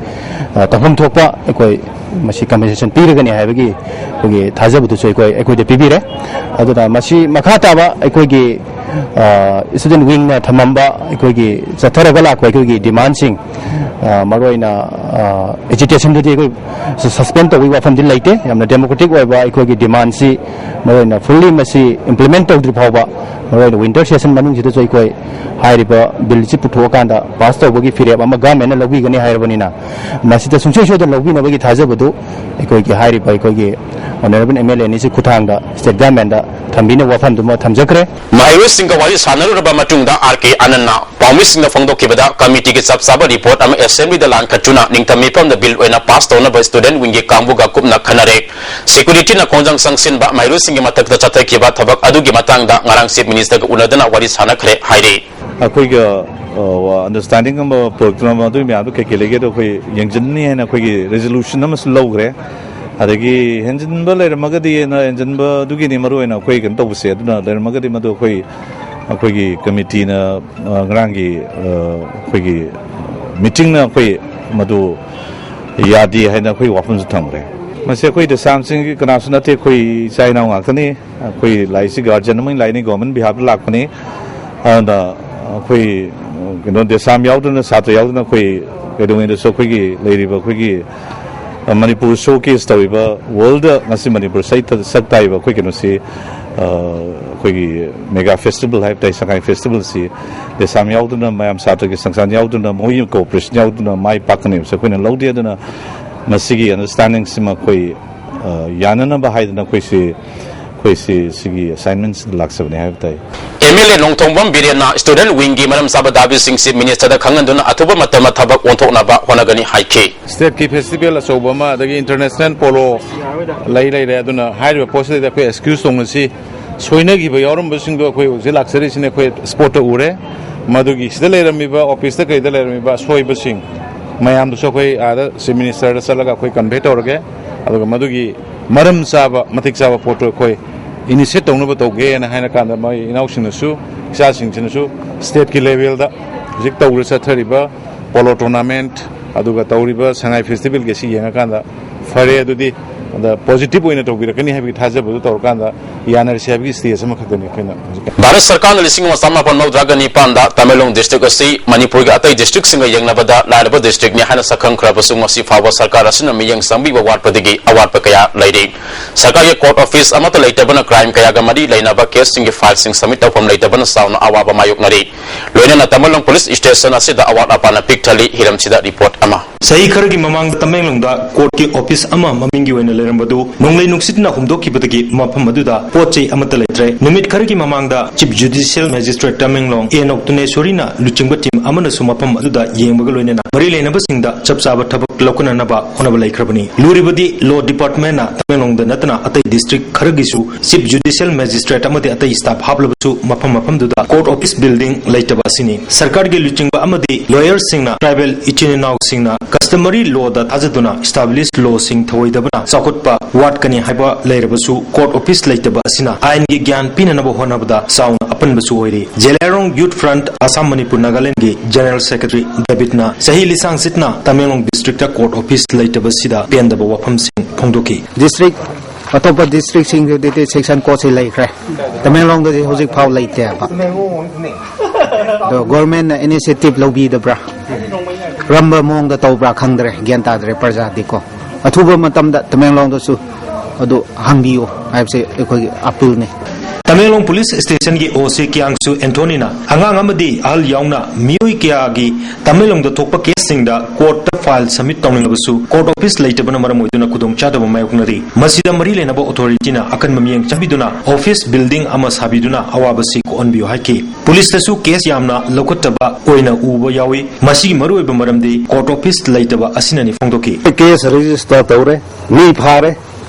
ꯑ, ꯇꯧꯐꯝ ꯊꯣꯛꯄ ꯑꯩꯈꯣꯏ ꯃꯁꯤ ꯀꯝꯄꯦꯟꯁꯦꯁꯟ ꯄꯤꯔꯒꯅꯤ ꯍꯥꯏꯕꯒꯤ ꯑꯩꯈꯣꯏꯒꯤ ꯊꯥꯖꯕꯗꯨꯁꯨ ꯑꯩꯈꯣꯏ ꯑꯩꯈꯣꯏꯗ ꯄꯤꯕꯤꯔꯦ꯫ ꯑꯗꯨꯅ ꯃꯁꯤ ꯃꯈꯥ ꯇꯥꯕ ꯑꯩꯈꯣꯏꯒꯤ ꯁ꯭ꯇꯨꯗꯦꯟꯠ ꯋꯤꯡꯅ ꯊꯝꯃꯝꯕ ꯑꯩꯈꯣꯏꯒꯤ ꯆꯠꯊꯔꯒ ꯂꯥꯛꯄ ꯑꯩꯈꯣꯏꯒꯤ ꯗꯤꯃꯥꯟꯁꯤꯡ, ꯑ, ꯃꯔꯨꯑꯣꯏꯅ ꯑꯦꯖꯤꯇꯦꯁꯟꯗꯨꯗꯤ ꯑꯩꯈꯣꯏ ꯁꯁꯄꯦꯟ ꯇꯧꯕꯒꯤ ꯋꯥꯐꯝꯗꯤ ꯂꯩꯇꯦ꯫ ꯌꯥꯝꯅ ꯗꯦꯃꯣꯀ꯭ꯔꯦꯇꯤꯛ ꯑꯣꯏꯕ ꯑꯩꯈꯣꯏꯒꯤ ꯗꯤꯃꯥꯟꯁꯤ ꯃꯔꯨꯑꯣꯏꯅ ꯐꯨꯜꯂꯤ ꯃꯁꯤ ꯏꯝꯄ꯭ꯂꯤꯃꯦꯟꯠ ꯇꯧꯗ꯭ꯔꯤ ꯐꯥꯎꯕ, ꯃꯔꯨꯑꯣꯏꯅ ꯋꯤꯟꯇꯔ ꯁꯦꯁꯟ ꯃꯅꯨꯡꯁꯤꯗꯁꯨ ꯑꯩꯈꯣꯏ ꯍꯥꯏꯔꯤꯕ ꯕꯤꯜꯁꯤ ꯄꯨꯊꯣꯛꯑꯀꯥꯟꯗ ꯄꯥꯁ ꯇꯧꯕꯒꯤ ꯐꯤꯔꯦꯞ ꯑꯃ ꯒꯚꯔꯟꯃꯦꯟꯠꯅ ꯂꯧꯕꯤꯒꯅꯤ ꯍꯥꯏꯔꯕꯅꯤꯅ, ꯃꯁꯤꯗ ꯁꯨꯡꯁꯣꯏ ꯁꯣꯏꯗꯅ ꯂꯧꯕꯤꯅꯕꯒꯤ ꯊꯥꯖꯕꯗꯨ ꯑꯩꯈꯣꯏꯒꯤ ꯍꯥꯏꯔꯤꯕ ꯑꯩꯈꯣꯏꯒꯤ ꯑꯣꯅꯔꯦꯕꯜ ꯑꯦꯝ ꯑꯦꯜ ꯑꯦ ꯑꯅꯤꯁꯤ ꯈꯨꯠꯊꯥꯡꯗ ꯁ꯭ꯇꯦꯠ ꯒꯚꯔꯟꯃꯦꯟꯠꯇ ꯊꯝꯕꯤꯅꯕ ꯋꯥꯐꯝꯗꯨꯃ ꯊꯝꯖꯈ꯭ꯔꯦ꯫ ꯃꯍꯩꯔꯣꯏꯁꯤꯡꯒ ꯋꯥꯔꯤ ꯁꯥꯟꯅꯔꯨꯔꯕ ꯃꯇꯨꯡꯗ ꯑꯥꯔ ꯀꯦ ꯑꯥꯅꯟꯅ ꯄꯥꯎꯃꯤꯁꯤꯡꯗ ꯐꯣꯡꯗꯣꯛꯈꯤꯕꯗ, ꯀꯃꯤꯇꯤꯒꯤ ꯆꯞ ꯆꯥꯕ ꯔꯤꯄꯣꯔꯠ ꯑꯃ ꯑꯦꯁꯦꯝꯕ꯭ꯂꯤꯗ ꯂꯥꯟꯈꯠꯇꯨꯅ ꯅꯤꯡꯊꯝ ꯃꯤꯐꯝꯗ ꯕꯤꯜ ꯑꯣꯏꯅ ꯄꯥꯁ ꯇꯧꯅꯕ ꯁ꯭ꯇꯨꯗꯦꯟꯠ ꯋꯤꯡꯒꯤ ꯀꯥꯡꯕꯨꯒ ꯀꯨꯞꯅ ꯈꯟꯅꯔꯦ꯫ ꯁꯦꯀ꯭ꯌꯨꯔꯤꯇꯤꯅ ꯈꯣꯡꯖꯪ ꯆꯪꯁꯤꯟꯕ, ꯃꯍꯩꯔꯣꯏꯁꯤꯡꯒꯤ ꯃꯊꯛꯇ ꯆꯠꯊꯈꯤꯕ ꯊꯕꯛ ꯑꯗꯨꯒꯤ ꯃꯇꯥꯡꯗ ꯉꯔꯥꯡ ꯆꯤꯐ ꯃꯤꯅꯤꯁꯇꯔꯒ ꯎꯅꯗꯨꯅ ꯋꯥꯔꯤ ꯁꯥꯟꯅꯈ꯭ꯔꯦ ꯍꯥꯏꯔꯤ꯫ ꯑꯩꯈꯣꯏꯒ ꯑꯟꯗꯔꯁ꯭ꯇꯦꯟꯗꯤꯡ ꯑꯃ ꯄꯨꯔꯛꯇꯨꯅ ꯑꯗꯨꯒꯤ ꯃꯌꯥꯝꯗꯣ ꯀꯩꯀꯩ ꯂꯩꯒꯦꯗꯣ ꯑꯩꯈꯣꯏ ꯌꯦꯡꯁꯤꯟꯅꯤ ꯍꯥꯏꯅ ꯑꯩꯈꯣꯏꯒꯤ ꯔꯤꯖꯣꯂꯨꯁꯟ ꯑꯃꯁꯨ ꯂꯧꯈ꯭ꯔꯦ꯫ ꯑꯗꯒꯤ ꯍꯦꯟꯖꯤꯟꯕ ꯂꯩꯔꯝꯃꯒꯗꯤ ꯍꯦꯟꯖꯤꯟꯕꯗꯨꯒꯤꯅꯤ ꯃꯔꯨ ꯑꯣꯏꯅ ꯑꯩꯈꯣꯏ ꯀꯩꯅꯣ ꯇꯧꯕꯁꯦ꯫ ꯑꯗꯨꯅ ꯂꯩꯔꯝꯃꯒꯗꯤ ꯃꯗꯨ ꯑꯩꯈꯣꯏ ꯑꯩꯈꯣꯏꯒꯤ ꯀꯃꯤꯇꯤꯅ, ꯑ, ꯉꯔꯥꯡꯒꯤ, ꯑ, ꯑꯩꯈꯣꯏꯒꯤ ꯃꯤꯇꯤꯡꯅ ꯑꯩꯈꯣꯏ ꯃꯗꯨ ꯌꯥꯗꯦ ꯍꯥꯏꯅ ꯑꯩꯈꯣꯏ ꯋꯥꯐꯝꯁꯨ ꯊꯝꯈ꯭ꯔꯦ꯫ ꯃꯁꯤ ꯑꯩꯈꯣꯏ ꯗꯦꯁꯥꯝꯁꯤꯡꯒꯤ ꯀꯅꯥꯁꯨ ꯅꯠꯇꯦ, ꯑꯩꯈꯣꯏ ꯏꯆꯥ ꯏꯅꯥꯎ ꯉꯥꯛꯇꯅꯤ꯫ ꯑꯩꯈꯣꯏ ꯂꯥꯏꯔꯤꯛꯁꯤ ꯒꯥꯔꯖꯤꯌꯟ ꯑꯃꯒꯤ ꯂꯥꯏꯔꯤꯛꯅꯤ, ꯒꯣꯔꯃꯦꯟ ꯕꯤꯍꯥꯞꯇ ꯂꯥꯛꯄꯅꯤ꯫ ꯑꯗꯨꯅ ꯑꯩꯈꯣꯏ ꯀꯩꯅꯣ ꯗꯦꯁꯥꯝ ꯌꯥꯎꯗꯅ, ꯁꯥꯇ꯭ꯔ ꯌꯥꯎꯗꯅ ꯑꯩꯈꯣꯏ ꯀꯩꯗꯧꯉꯩꯗꯁꯨ ꯑꯩꯈꯣꯏꯒꯤ ꯂꯩꯔꯤꯕ ꯑꯩꯈꯣꯏꯒꯤ ꯃꯅꯤꯄꯨꯔ ꯁꯣ ꯀꯦꯁ ꯇꯧꯔꯤꯕ ꯋꯥꯔꯜꯗ ꯉꯁꯤ ꯃꯅꯤꯄꯨꯔ ꯁꯛ ꯁꯛ ꯇꯥꯛꯏꯕ ꯑꯩꯈꯣꯏ ꯀꯩꯅꯣꯁꯤ, ꯑ, ꯑꯩꯈꯣꯏꯒꯤ ꯃꯦꯒꯥ ꯐꯦꯁꯇꯤꯚꯦꯜ ꯍꯥꯏꯕ ꯇꯥꯏ, ꯁꯉꯥꯏ ꯐꯦꯁꯇꯤꯚꯦꯜꯁꯤ ꯗꯦꯁꯥꯝ ꯌꯥꯎꯗꯨꯅ, ꯃꯌꯥꯝ ꯁꯥꯇ꯭ꯔꯒꯤ ꯁꯪꯁꯊꯥꯟ ꯌꯥꯎꯗꯨꯅ, ꯃꯈꯣꯏꯒꯤ ꯀꯣꯑꯣꯄꯔꯦꯁꯟ ꯌꯥꯎꯗꯨꯅ ꯃꯥꯏ ꯄꯥꯛꯀꯅꯤ ꯍꯥꯏꯕꯁꯤ ꯑꯩꯈꯣꯏꯅ ꯂꯧꯗꯦ꯫ ꯑꯗꯨꯅ ꯃꯁꯤꯒꯤ ꯑꯟꯗꯔꯁ꯭ꯇꯦꯟꯗꯤꯡꯁꯤꯃ ꯑꯩꯈꯣꯏ, ꯑ, ꯌꯥꯅꯅꯕ ꯍꯥꯏꯗꯅ ꯑꯩꯈꯣꯏꯁꯤ, ꯑꯩꯈꯣꯏꯁꯤ ꯁꯤꯒꯤ ꯑꯦꯁꯥꯏꯟꯃꯦꯟꯁꯤꯗ ꯂꯥꯛꯆꯕꯅꯤ ꯍꯥꯏꯕ ꯇꯥꯏ꯫ ꯑꯦꯝ ꯑꯦꯜ ꯑꯦ ꯅꯣꯡꯊꯣꯝꯕꯝ ꯕꯤꯔꯦꯟꯅ ꯁ꯭ꯇꯨꯗꯦꯟꯠ ꯋꯤꯡꯒꯤ ꯃꯔꯝ ꯆꯥꯕ ꯗꯥꯕꯤꯁꯤꯡꯁꯤ ꯃꯤꯅꯤꯁꯇꯔꯗ ꯈꯪꯍꯟꯗꯨꯅ ꯑꯊꯨꯕ ꯃꯇꯝꯗ ꯊꯕꯛ ꯑꯣꯟꯊꯣꯛꯅꯕ ꯍꯣꯠꯅꯒꯅꯤ ꯍꯥꯏꯈꯤ꯫ ꯁ꯭ꯇꯦꯠꯀꯤ ꯐꯦꯁꯇꯤꯚꯦꯜ ꯑꯆꯧꯕ ꯑꯃ, ꯑꯗꯒꯤ ꯏꯟꯇꯔꯅꯦꯁꯅꯦꯜ ꯄꯣꯂꯣ ꯂꯩ ꯂꯩꯔꯦ꯫ ꯑꯗꯨꯅ ꯍꯥꯏꯔꯤꯕ ꯄꯣꯠꯁꯤꯗꯩꯗ ꯑꯩꯈꯣꯏ ꯑꯦꯛꯁꯀ꯭ꯌꯨꯁ ꯇꯧꯅꯁꯤ꯫ ꯁꯣꯏꯅꯈꯤꯕ ꯌꯥꯎꯔꯝꯕꯁꯤꯡꯗꯣ ꯑꯩꯈꯣꯏ ꯍꯧꯖꯤꯛ ꯂꯥꯛꯆꯔꯤꯁꯤꯅ ꯑꯩꯈꯣꯏ ꯁ꯭ꯄꯣꯠꯇ ꯎꯔꯦ꯫ ꯃꯗꯨꯒꯤ ꯁꯤꯗ ꯂꯩꯔꯝꯃꯤꯕ, ꯑꯣꯐꯤꯁꯇ ꯀꯩꯗ ꯂꯩꯔꯝꯃꯤꯕ ꯑꯁꯣꯏꯕꯁꯤꯡ ꯃꯌꯥꯝꯗꯨꯁꯨ ꯑꯩꯈꯣꯏ ꯑꯥꯗ ꯆꯤꯐ ꯃꯤꯅꯤꯁꯇꯔꯗ ꯆꯠꯂꯒ ꯑꯩꯈꯣꯏ ꯀꯟꯚꯦ ꯇꯧꯔꯒꯦ꯫ ꯑꯗꯨꯒ ꯃꯗꯨꯒꯤ ꯃꯔꯝ ꯆꯥꯕ, ꯃꯇꯤꯛ ꯆꯥꯕ ꯄꯣꯠꯇꯨ ꯑꯩꯈꯣꯏ initiate ꯇꯧꯅꯕ ꯇꯧꯒꯦꯅ ꯍꯥꯏꯅ ꯀꯥꯟꯗ ꯃꯣꯏ ꯏꯅꯥꯎꯁꯤꯡꯅꯁꯨ, ꯏꯆꯥꯁꯤꯡꯁꯤꯅꯁꯨ stateꯀꯤ levelꯗ ꯍꯧꯖꯤꯛ ꯇꯧꯔ ꯆꯠꯊꯔꯤꯕ polo tournament, ꯑꯗꯨꯒ ꯇꯧꯔꯤꯕ ꯁꯉꯥꯏ festivalꯒꯤ ꯑꯁꯤ ꯌꯦꯡꯉꯀꯥꯟꯗ ꯐꯔꯦ, ꯑꯗꯨꯗꯤ ꯑꯗ positive ꯑꯣꯏꯅ ꯇꯧꯕꯤꯔꯛꯀꯅꯤ ꯍꯥꯏꯕꯒꯤ ꯊꯥꯖꯕꯗꯨ ꯇꯧꯔꯀꯥꯟꯗ ꯌꯥꯅꯔꯁꯤ ꯍꯥꯏꯕꯒꯤ stage ꯑꯃꯈꯛꯇꯅꯤ ꯑꯩꯈꯣꯏꯅ ꯍꯧꯖꯤꯛ꯫ ꯚꯥꯔꯠ ꯁꯔꯀꯥꯔꯅ ꯂꯤꯁꯤꯡ ꯑꯃ ꯆꯥꯃꯥꯄꯟ ꯃꯧꯗ꯭ꯔꯥꯒ ꯅꯤꯄꯥꯟꯗ ꯇꯃꯦꯡꯂꯣꯡ district ꯑꯁꯤ ꯃꯅꯤꯄꯨꯔꯒꯤ ꯑꯇꯩ districtꯁꯤꯡꯒ ꯌꯦꯡꯅꯕꯗ ꯂꯥꯏꯔꯕ districtꯅꯤ ꯍꯥꯏꯅ ꯁꯛꯈꯪꯈ꯭ꯔꯕꯁꯨ, ꯉꯁꯤ ꯐꯥꯎꯕ ꯁꯔꯀꯥꯔ ꯑꯁꯤꯅ ꯃꯤꯠꯌꯦꯡ ꯆꯪꯕꯤꯕ ꯋꯥꯠꯄꯗꯒꯤ ꯑꯋꯥꯠꯄ ꯀꯌꯥ ꯂꯩꯔꯤ꯫ ꯁꯔꯀꯥꯔꯒꯤ court office ꯑꯃꯠꯇ ꯂꯩꯇꯕꯅ crime ꯀꯌꯥꯒ ꯃꯔꯤ ꯂꯩꯅꯕ caseꯁꯤꯡꯒꯤ fileꯁꯤꯡ submit ꯇꯧꯐꯝ ꯂꯩꯇꯕꯅ ꯆꯥꯎꯅ ꯑꯋꯥꯕ ꯃꯥꯌꯣꯛꯅꯔꯤ꯫ ꯂꯣꯏꯅꯅ ꯇꯃꯦꯡꯂꯣꯡ police station ꯑꯁꯤꯗ ꯑꯋꯥꯠ ꯑꯄꯥꯅ ꯄꯤꯛ ꯊꯜꯂꯤ꯫ ꯍꯤꯔꯝꯁꯤꯗ report ꯑꯃ꯫ ꯆꯍꯤ ꯈꯔꯒꯤ ꯃꯃꯥꯡꯗ ꯇꯃꯦꯡꯂꯣꯡꯗ courtꯀꯤ office ꯑꯃ ꯃꯃꯤꯡꯒꯤ ꯑꯣꯏꯅ ꯂꯩꯔꯝꯕꯗꯨ ꯅꯣꯡꯂꯩ ꯅꯨꯡꯁꯤꯠꯅ ꯍꯨꯝꯗꯣꯛꯈꯤꯕꯗꯒꯤ ꯃꯐꯝ ꯑꯗꯨꯗ ꯄꯣꯠ ꯆꯩ ꯑꯃꯠꯇ ꯂꯩꯇ꯭ꯔꯦ꯫ ꯅꯨꯃꯤꯠ ꯈꯔꯒꯤ ꯃꯃꯥꯡꯗ Chief Judicial Magistrate ꯇꯃꯦꯡꯂꯣꯡ ꯑꯦ ꯅꯣꯛꯇꯨꯅꯦꯁꯣꯔꯤꯅ ꯂꯨꯆꯤꯡꯕ team ꯑꯃꯅꯁꯨ ꯃꯐꯝ ꯑꯗꯨꯗ ꯌꯦꯡꯕꯒ ꯂꯣꯏꯅꯅ ꯃꯔꯤ ꯂꯩꯅꯕꯁꯤꯡꯗ ꯆꯞ ꯆꯥꯕ ꯊꯕꯛ ꯂꯧꯈꯠꯅꯅꯕ ꯍꯣꯠꯅꯕ ꯂꯩꯈ꯭ꯔꯕꯅꯤ꯫ ꯂꯨꯔꯤꯕꯗꯤ law departmentꯅ ꯇꯃꯦꯡꯂꯣꯡꯗ ꯅꯠꯇꯅ ꯑꯇꯩ district ꯈꯔꯒꯤꯁꯨ Chief Judicial Magistrate ꯑꯃꯗꯤ ꯑꯇꯩ staff ꯍꯥꯞꯂꯕꯁꯨ ꯃꯐꯝ ꯃꯐꯝꯗꯨꯗ court office building ꯂꯩꯇꯕ ꯑꯁꯤꯅꯤ꯫ ꯁꯔꯀꯥꯔꯒꯤ ꯂꯨꯆꯤꯡꯕ ꯑꯃꯗꯤ lawyerꯁꯤꯡꯅ tribal ꯏꯆꯤꯟ ꯏꯅꯥꯎꯁꯤꯡꯅ customary lawꯗ ꯊꯥꯖꯗꯨꯅ established lawꯁꯤꯡ ꯊꯧꯑꯣꯏꯗꯕꯅ ꯆꯥꯎꯈꯠꯄ ꯋꯥꯠꯀꯅꯤ ꯍꯥꯏꯕ ꯂꯩꯔꯕꯁꯨ court office ꯂꯩꯇꯕ ꯑꯁꯤꯅ ꯑꯥꯏꯟꯒꯤ ꯒ꯭ꯌꯥꯟ ꯄꯤꯅꯅꯕ ꯍꯣꯠꯅꯕꯗ ꯆꯥꯎꯅ ꯑꯄꯟꯕꯁꯨ ꯑꯣꯏꯔꯤ꯫ ꯖꯦꯂꯥꯏꯔꯣꯡ Youth Front Assam Manipur Nagalandꯒꯤ General Secretary ꯗꯦꯕꯤꯠꯅ ꯆꯍꯤ ꯂꯤꯁꯥꯡ ꯁꯤꯠꯅ ꯇꯃꯦꯡꯂꯣꯡ districtꯇ court office ꯂꯩꯇꯕꯁꯤꯗ ꯄꯦꯟꯗꯕ ꯋꯥꯐꯝꯁꯤꯡ ꯐꯣꯡꯗꯣꯛꯈꯤ꯫ District ꯑꯇꯣꯞꯄ districtꯁꯤꯡꯗꯨꯗꯤ section courtꯁꯤ ꯂꯩꯈ꯭ꯔꯦ꯫ ꯇꯃꯦꯡꯂꯣꯡꯗꯗꯤ ꯍꯧꯖꯤꯛ ꯐꯥꯎ ꯂꯩꯇꯦꯕ꯫ ꯑꯗꯣ governmentꯅ initiative ꯂꯧꯕꯤꯗꯕ꯭ꯔꯥ? ꯀꯔꯝꯕ ꯃꯑꯣꯡꯗ ꯇꯧꯕ꯭ꯔꯥ ꯈꯪꯗ꯭ꯔꯦ, ꯒ꯭ꯌꯥꯟ ꯇꯥꯗ꯭ꯔꯦ ꯄ꯭ꯔꯖꯥꯗꯤꯀꯣ꯫ ꯑꯊꯨꯕ ꯃꯇꯝꯗ ꯇꯃꯦꯡꯂꯣꯡꯗꯁꯨ ꯑꯗꯨ ꯍꯪꯕꯤꯌꯨ ꯍꯥꯏꯕꯁꯦ ꯑꯩꯈꯣꯏꯒꯤ appealꯅꯤ꯫ ꯇꯃꯦꯡꯂꯣꯡ police stationꯒꯤ OC ꯀ꯭ꯌꯥꯡꯁꯨ ꯑꯦꯟꯊꯣꯅꯤꯅ ꯑꯉꯥꯡ ꯑꯃꯗꯤ ꯑꯍꯜ ꯌꯥꯎꯅ ꯃꯤꯑꯣꯏ ꯀꯌꯥꯒꯤ ꯇꯃꯦꯡꯂꯣꯡꯗ ꯊꯣꯛꯄ caseꯁꯤꯡꯗ courtꯇ file submit ꯇꯧꯅꯤꯡꯂꯕꯁꯨ court office ꯂꯩꯇꯕꯅ ꯃꯔꯝ ꯑꯣꯏꯗꯨꯅ ꯈꯨꯗꯣꯡꯆꯥꯗꯕ ꯃꯥꯌꯣꯛꯅꯔꯤ꯫ ꯃꯁꯤꯗ ꯃꯔꯤ ꯂꯩꯅꯕ authorityꯅ ꯑꯀꯟꯕ ꯃꯤꯠꯌꯦꯡ ꯆꯪꯕꯤꯗꯨꯅ office building ꯑꯃ ꯁꯥꯕꯤꯗꯨꯅ ꯑꯋꯥꯕꯁꯤ ꯀꯣꯛꯍꯟꯕꯤꯌꯨ ꯍꯥꯏꯈꯤ꯫ Policeꯇꯁꯨ case ꯌꯥꯝꯅ ꯂꯧꯈꯠꯇꯕ ꯑꯣꯏꯅ ꯎꯕ ꯌꯥꯎꯏ꯫ ꯃꯁꯤꯒꯤ ꯃꯔꯨꯑꯣꯏꯕ ꯃꯔꯝꯗꯤ court office ꯂꯩꯇꯕ ꯑꯁꯤꯅꯅꯤ ꯐꯣꯡꯗꯣꯛꯈꯤ꯫ Case register ꯇꯧꯔꯦ, ꯃꯤ ꯐꯥꯔꯦ,